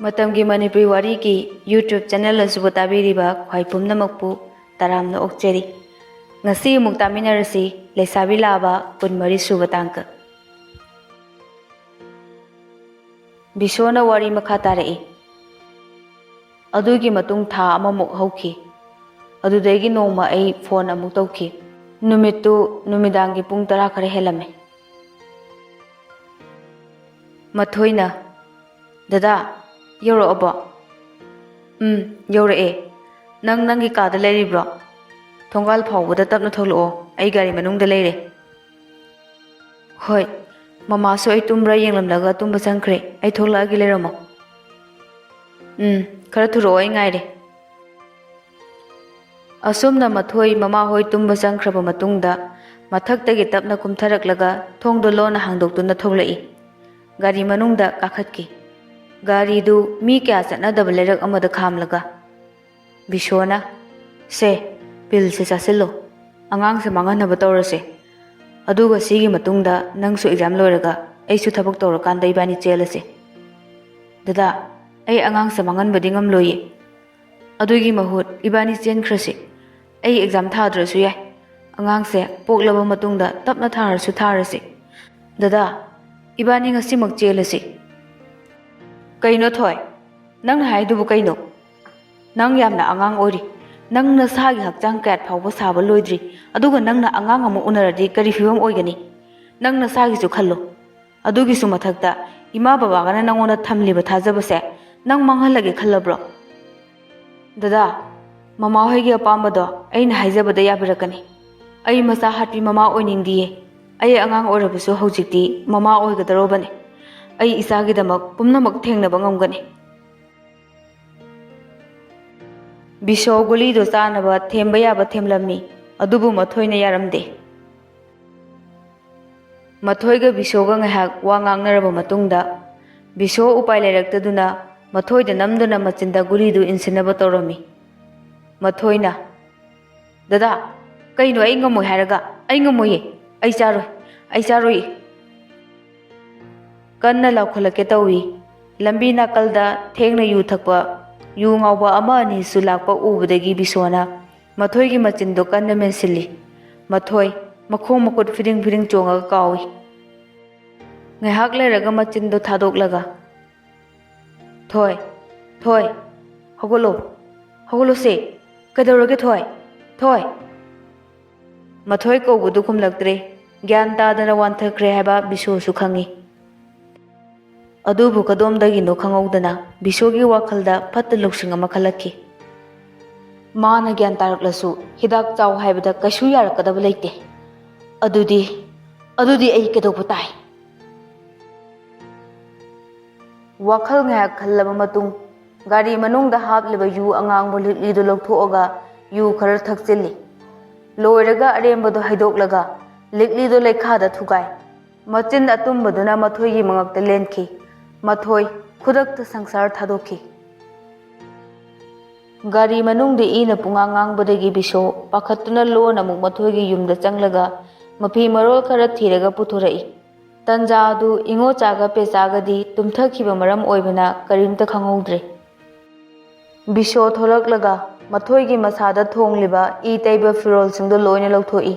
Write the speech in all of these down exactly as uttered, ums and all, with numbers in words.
ꯃꯇꯝꯒꯤ ꯃꯅꯤꯄꯨꯔꯤ ꯋꯥꯔꯤꯒꯤ YouTube channel ꯑꯁꯤꯕꯨ ꯇꯥꯕꯤꯔꯤꯕ ꯈ꯭ꯋꯥꯏ ꯄꯨꯝꯅꯃꯛꯄꯨ ꯇꯔꯥꯝꯅ ꯑꯣꯛꯆꯔꯤ꯫ ꯉꯁꯤ ꯑꯃꯨꯛ ꯇꯥꯃꯤꯟꯅꯔꯁꯤ, ꯂꯩꯁꯥꯕꯤ ꯂꯥꯕ ꯀꯨꯟꯃꯔꯤ ꯁꯨꯕ ꯇꯥꯡꯀꯛ꯫ ꯕꯤꯁꯣꯅ ꯋꯥꯔꯤ ꯃꯈꯥ ꯇꯥꯔꯛꯏ꯫ ꯑꯗꯨꯒꯤ ꯃꯇꯨꯡ ꯊꯥ ꯑꯃꯃꯨꯛ ꯍꯧꯈꯤ꯫ ꯑꯗꯨꯗꯒꯤ ꯅꯣꯡꯃ ꯑꯩ ꯐꯣꯟ ꯑꯃꯨꯛ ꯇꯧꯈꯤ꯫ ꯅꯨꯃꯤꯠꯇꯨ ꯅꯨꯃꯤꯗꯥꯡꯒꯤ ꯄꯨꯡ ꯇꯔꯥ ꯈꯔ ꯍꯦꯜꯂꯝꯃꯦ꯫ ꯃꯊꯣꯏꯅ, "ꯗꯗꯥ, ꯌꯧꯔꯛꯑꯕꯣ?" "ꯎꯝ, ꯌꯧꯔꯛꯑꯦ꯫ ꯅꯪ ꯅꯪꯒꯤ ꯀꯥꯗ ꯂꯩꯔꯤꯕ꯭ꯔꯣ? ꯊꯣꯡꯒꯥꯜ ꯐꯥꯎꯕꯗ ꯇꯞꯅ ꯊꯣꯛꯂꯛꯑꯣ, ꯑꯩ ꯒꯥꯔꯤ ꯃꯅꯨꯡꯗ ꯂꯩꯔꯦ꯫" "ꯍꯣꯏ, ꯃꯃꯥꯁꯨ ꯑꯩ ꯇꯨꯝꯕ꯭ꯔꯥ ꯌꯦꯡꯂꯝꯂꯒ ꯇꯨꯝꯕ ꯆꯪꯈ꯭ꯔꯦ꯫ ꯑꯩ ꯊꯣꯛꯂꯛꯑꯒꯦ, ꯂꯩꯔꯝꯃꯣ꯫" "ꯎꯝ, ꯈꯔ ꯊꯨꯔꯛꯑꯣ, ꯑꯩ ꯉꯥꯏꯔꯦ꯫" ꯑꯁꯨꯝꯅ ꯃꯊꯣꯏ ꯃꯃꯥꯍꯣꯏ ꯇꯨꯝꯕ ꯆꯪꯈ꯭ꯔꯕ ꯃꯇꯨꯡꯗ, ꯃꯊꯛꯇꯒꯤ ꯇꯞꯅ ꯀꯨꯝꯊꯔꯛꯂꯒ ꯊꯣꯡꯗꯣ ꯂꯣꯟꯅ ꯍꯥꯡꯗꯣꯛꯇꯨꯅ ꯊꯣꯛꯂꯛꯏ꯫ ꯒꯥꯔꯤ ꯃꯅꯨꯡꯗ ꯀꯥꯈꯠꯈꯤ꯫ ꯒꯥꯔꯤꯗꯨ ꯃꯤ ꯀꯌꯥ ꯆꯠꯅꯗꯕ ꯂꯩꯔꯛ ꯑꯃꯗ ꯈꯥꯝꯂꯒ, ꯕꯤꯁꯣꯅ, "ꯁꯦ, ꯄꯤꯜꯁꯦ ꯆꯥꯁꯤꯜꯂꯣ꯫ ꯑꯉꯥꯡꯁꯦ ꯃꯥꯡꯍꯟꯅꯕ ꯇꯧꯔꯁꯦ꯫ ꯑꯗꯨꯒ ꯁꯤꯒꯤ ꯃꯇꯨꯡꯗ ꯅꯪꯁꯨ ꯑꯦꯛꯖꯥꯝ ꯂꯣꯏꯔꯒ ꯑꯩꯁꯨ ꯊꯕꯛ ꯇꯧꯔꯀꯥꯟꯗ ꯏꯕꯥꯅꯤ ꯆꯦꯜꯂꯁꯦ꯫" "ꯗꯗꯥ, ꯑꯩ ꯑꯉꯥꯡꯁꯦ ꯃꯥꯡꯍꯟꯕꯗꯤ ꯉꯝꯂꯣꯏꯌꯦ꯫ ꯑꯗꯨꯒꯤ ꯃꯍꯨꯠ ꯏꯕꯥꯅꯤ ꯆꯦꯟꯈ꯭ꯔꯁꯤ꯫ ꯑꯩ ꯑꯦꯛꯖꯥꯝ ꯊꯥꯗ꯭ꯔꯁꯨ ꯌꯥꯏ꯫ ꯑꯉꯥꯡꯁꯦ ꯄꯣꯛꯂꯕ ꯃꯇꯨꯡꯗ ꯇꯞꯅ ꯊꯥꯔꯁꯨ ꯊꯥꯔꯁꯤ꯫ ꯗꯗꯥ, ꯏꯕꯥꯅꯤ ꯉꯁꯤꯃꯛ ꯆꯦꯜꯂꯁꯤ꯫" "ꯀꯩꯅꯣ ꯊꯣꯏ, ꯅꯪꯅ ꯍꯥꯏꯗꯨꯕꯨ ꯀꯩꯅꯣ? ꯅꯪ ꯌꯥꯝꯅ ꯑꯉꯥꯡ ꯑꯣꯏꯔꯤ꯫ ꯅꯪ ꯅꯁꯥꯒꯤ ꯍꯛꯆꯥꯡ ꯀꯌꯥꯠ ꯐꯥꯎꯕ ꯁꯥꯕ ꯂꯣꯏꯗ꯭ꯔꯤ, ꯑꯗꯨꯒ ꯅꯪꯅ ꯑꯉꯥꯡ ꯑꯃ ꯎꯅꯔꯗꯤ ꯀꯔꯤ ꯐꯤꯕꯝ ꯑꯣꯏꯒꯅꯤ? ꯅꯪ ꯅꯁꯥꯒꯤꯁꯨ ꯈꯜꯂꯣ꯫ ꯑꯗꯨꯒꯤꯁꯨ ꯃꯊꯛꯇ ꯏꯃꯥ ꯕꯕꯥꯒꯅ ꯅꯪꯉꯣꯟꯗ ꯊꯝꯂꯤꯕ ꯊꯥꯖꯕꯁꯦ ꯅꯪ ꯃꯥꯡꯍꯜꯂꯒꯦ ꯈꯜꯂꯕ꯭ꯔꯣ?" "ꯗꯗꯥ, ꯃꯃꯥꯍꯣꯏꯒꯤ ꯑꯄꯥꯝꯕꯗꯣ ꯑꯩꯅ ꯍꯥꯏꯖꯕꯗ ꯌꯥꯕꯤꯔꯛꯀꯅꯤ꯫ ꯑꯩ ꯃꯆꯥ ꯍꯥꯠꯄꯤ ꯃꯃꯥ ꯑꯣꯏꯅꯤꯡꯗꯤꯌꯦ꯫ ꯑꯩ ꯑꯉꯥꯡ ꯑꯣꯏꯔꯕꯁꯨ ꯍꯧꯖꯤꯛꯇꯤ ꯃꯃꯥ ꯑꯣꯏꯒꯗꯧꯔꯕꯅꯤ꯫ ꯑꯩ ꯏꯆꯥꯒꯤꯗꯃꯛ ꯄꯨꯝꯅꯃꯛ ꯊꯦꯡꯅꯕ ꯉꯝꯒꯅꯤ꯫" ꯕꯤꯁꯣ ꯒꯨꯂꯤꯗꯨ ꯆꯥꯅꯕ ꯊꯦꯝꯕ ꯌꯥꯕ ꯊꯦꯝꯂꯝꯃꯤ, ꯑꯗꯨꯕꯨ ꯃꯊꯣꯏꯅ ꯌꯥꯔꯝꯗꯦ꯫ ꯃꯊꯣꯏꯒ ꯕꯤꯁꯣꯒ ꯉꯥꯏꯍꯥꯛ ꯋꯥ ꯉꯥꯡꯅꯔꯕ ꯃꯇꯨꯡꯗ, ꯕꯤꯁꯣ ꯎꯄꯥꯏ ꯂꯩꯔꯛꯇꯗꯨꯅ ꯃꯊꯣꯏꯗ ꯅꯝꯗꯨꯅ ꯃꯆꯤꯟꯗ ꯒꯨꯂꯤꯗꯨ ꯏꯟꯁꯤꯟꯅꯕ ꯇꯧꯔꯝꯃꯤ꯫ ꯃꯊꯣꯏꯅ, "ꯗꯗꯥ, ꯀꯩꯅꯣ ꯑꯩ ꯉꯝꯃꯣꯏ ꯍꯥꯏꯔꯒ? ꯑꯩ ꯉꯝꯃꯣꯏꯌꯦ꯫ ꯑꯩ ꯆꯥꯔꯣꯏ꯫ ꯑꯩ ꯆꯥꯔꯣꯏꯌꯦ꯫" ꯀꯟꯅ ꯂꯥꯎꯈꯠꯂꯛꯀꯦ ꯇꯧꯏ꯫ ꯂꯝꯕꯤ ꯅꯥꯀꯜꯗ ꯊꯦꯡꯅ ꯌꯨ ꯊꯛꯄ, ꯌꯨ ꯉꯥꯎꯕ ꯑꯃ ꯑꯅꯤꯁꯨ ꯂꯥꯛꯄ ꯎꯕꯗꯒꯤ ꯕꯤꯁꯣꯅ ꯃꯊꯣꯏꯒꯤ ꯃꯆꯤꯟꯗꯣ ꯀꯟꯅ ꯃꯦꯟꯁꯤꯜꯂꯤ꯫ ꯃꯊꯣꯏ, ꯃꯈꯣꯡ ꯃꯈꯨꯠ ꯐꯤꯗꯤꯡ ꯐꯤꯗꯤꯡ ꯆꯣꯡꯉꯒ ꯀꯥꯎꯏ꯫ ꯉꯥꯏꯍꯥꯛ ꯂꯩꯔꯒ ꯃꯆꯤꯟꯗꯣ ꯊꯥꯗꯣꯛꯂꯒ, "ꯊꯣꯏ, ꯊꯣꯏ, ꯍꯧꯒꯠꯂꯣ, ꯍꯧꯒꯠꯂꯣꯁꯦ, ꯀꯩꯗꯧꯔꯒꯦ ꯊꯣꯏ, ꯊꯣꯏ?" ꯃꯊꯣꯏ ꯀꯧꯕꯗꯨ ꯈꯨꯝꯂꯛꯇ꯭ꯔꯦ꯫ ꯒ꯭ꯌꯥꯟ ꯇꯥꯗꯅ ꯋꯥꯟꯊꯈ꯭ꯔꯦ ꯍꯥꯏꯕ ꯕꯤꯁꯣꯁꯨ ꯈꯪꯏ꯫ ꯑꯗꯨꯕꯨ ꯀꯗꯣꯝꯗꯒꯤꯅꯣ ꯈꯪꯍꯧꯗꯅ ꯕꯤꯁꯣꯒꯤ ꯋꯥꯈꯜꯗ ꯐꯠꯇ ꯂꯧꯁꯤꯡ ꯑꯃ ꯈꯜꯂꯛꯈꯤ꯫ ꯃꯥꯅ ꯒ꯭ꯌꯥꯟ ꯇꯥꯔꯛꯂꯁꯨ ꯍꯤꯗꯥꯛ ꯆꯥꯎ ꯍꯥꯏꯕꯗ ꯀꯩꯁꯨ ꯌꯥꯔꯛꯀꯗꯕ ꯂꯩꯇꯦ꯫ ꯑꯗꯨꯗꯤ, ꯑꯗꯨꯗꯤ ꯑꯩ ꯀꯩꯗꯧꯕ ꯇꯥꯏ? ꯋꯥꯈꯜ ꯉꯥꯏꯍꯥꯛ ꯈꯜꯂꯕ ꯃꯇꯨꯡ, ꯒꯥꯔꯤ ꯃꯅꯨꯡꯗ ꯍꯥꯞꯂꯤꯕ ꯌꯨ ꯑꯉꯥꯡꯕ ꯂꯤꯛꯂꯤꯗꯨ ꯂꯧꯊꯣꯛꯑꯒ ꯌꯨ ꯈꯔ ꯊꯛꯆꯤꯜꯂꯤ꯫ ꯂꯣꯏꯔꯒ ꯑꯔꯦꯝꯕꯗꯨ ꯍꯩꯗꯣꯛꯂꯒ ꯂꯤꯛꯂꯤꯗꯨ ꯂꯩꯈꯥꯗ ꯊꯨꯒꯥꯏ꯫ ꯃꯆꯤꯟ ꯑꯇꯨꯝꯕꯗꯨꯅ ꯃꯊꯣꯏꯒꯤ ꯃꯉꯛꯇ ꯂꯦꯟꯈꯤ꯫ ꯃꯊꯣꯏ ꯈꯨꯗꯛꯇ ꯁꯪꯁꯥꯔ ꯊꯥꯗꯣꯛꯈꯤ꯫ ꯒꯥꯔꯤ ꯃꯅꯨꯡꯗ ꯏꯅ ꯄꯨꯡꯉꯥꯡ ꯉꯥꯡꯕꯗꯒꯤ ꯕꯤꯁꯣ ꯄꯥꯈꯠꯇꯨꯅ ꯂꯣꯟꯅ ꯑꯃꯨꯛ ꯃꯊꯣꯏꯒꯤ ꯌꯨꯝꯗ ꯆꯪꯂꯒ ꯃꯐꯤ ꯃꯔꯣꯜ ꯈꯔ ꯊꯤꯔꯒ ꯄꯨꯊꯣꯔꯛꯏ꯫ ꯇꯟꯖꯥ ꯑꯗꯨ ꯏꯉꯣꯆꯥꯒ ꯄꯦꯆꯥꯒꯗꯤ ꯇꯨꯝꯊꯈꯤꯕ ꯃꯔꯝ ꯑꯣꯏꯕꯅ ꯀꯔꯤꯝꯇ ꯈꯪꯍꯧꯗ꯭ꯔꯦ꯫ ꯕꯤꯁꯣ ꯊꯣꯛꯂꯛꯂꯒ ꯃꯊꯣꯏꯒꯤ ꯃꯁꯥꯗ ꯊꯣꯡꯂꯤꯕ ꯏ ꯇꯩꯕ ꯐꯤꯔꯣꯜꯁꯤꯡꯗꯨ ꯂꯣꯏꯅ ꯂꯧꯊꯣꯛꯏ꯫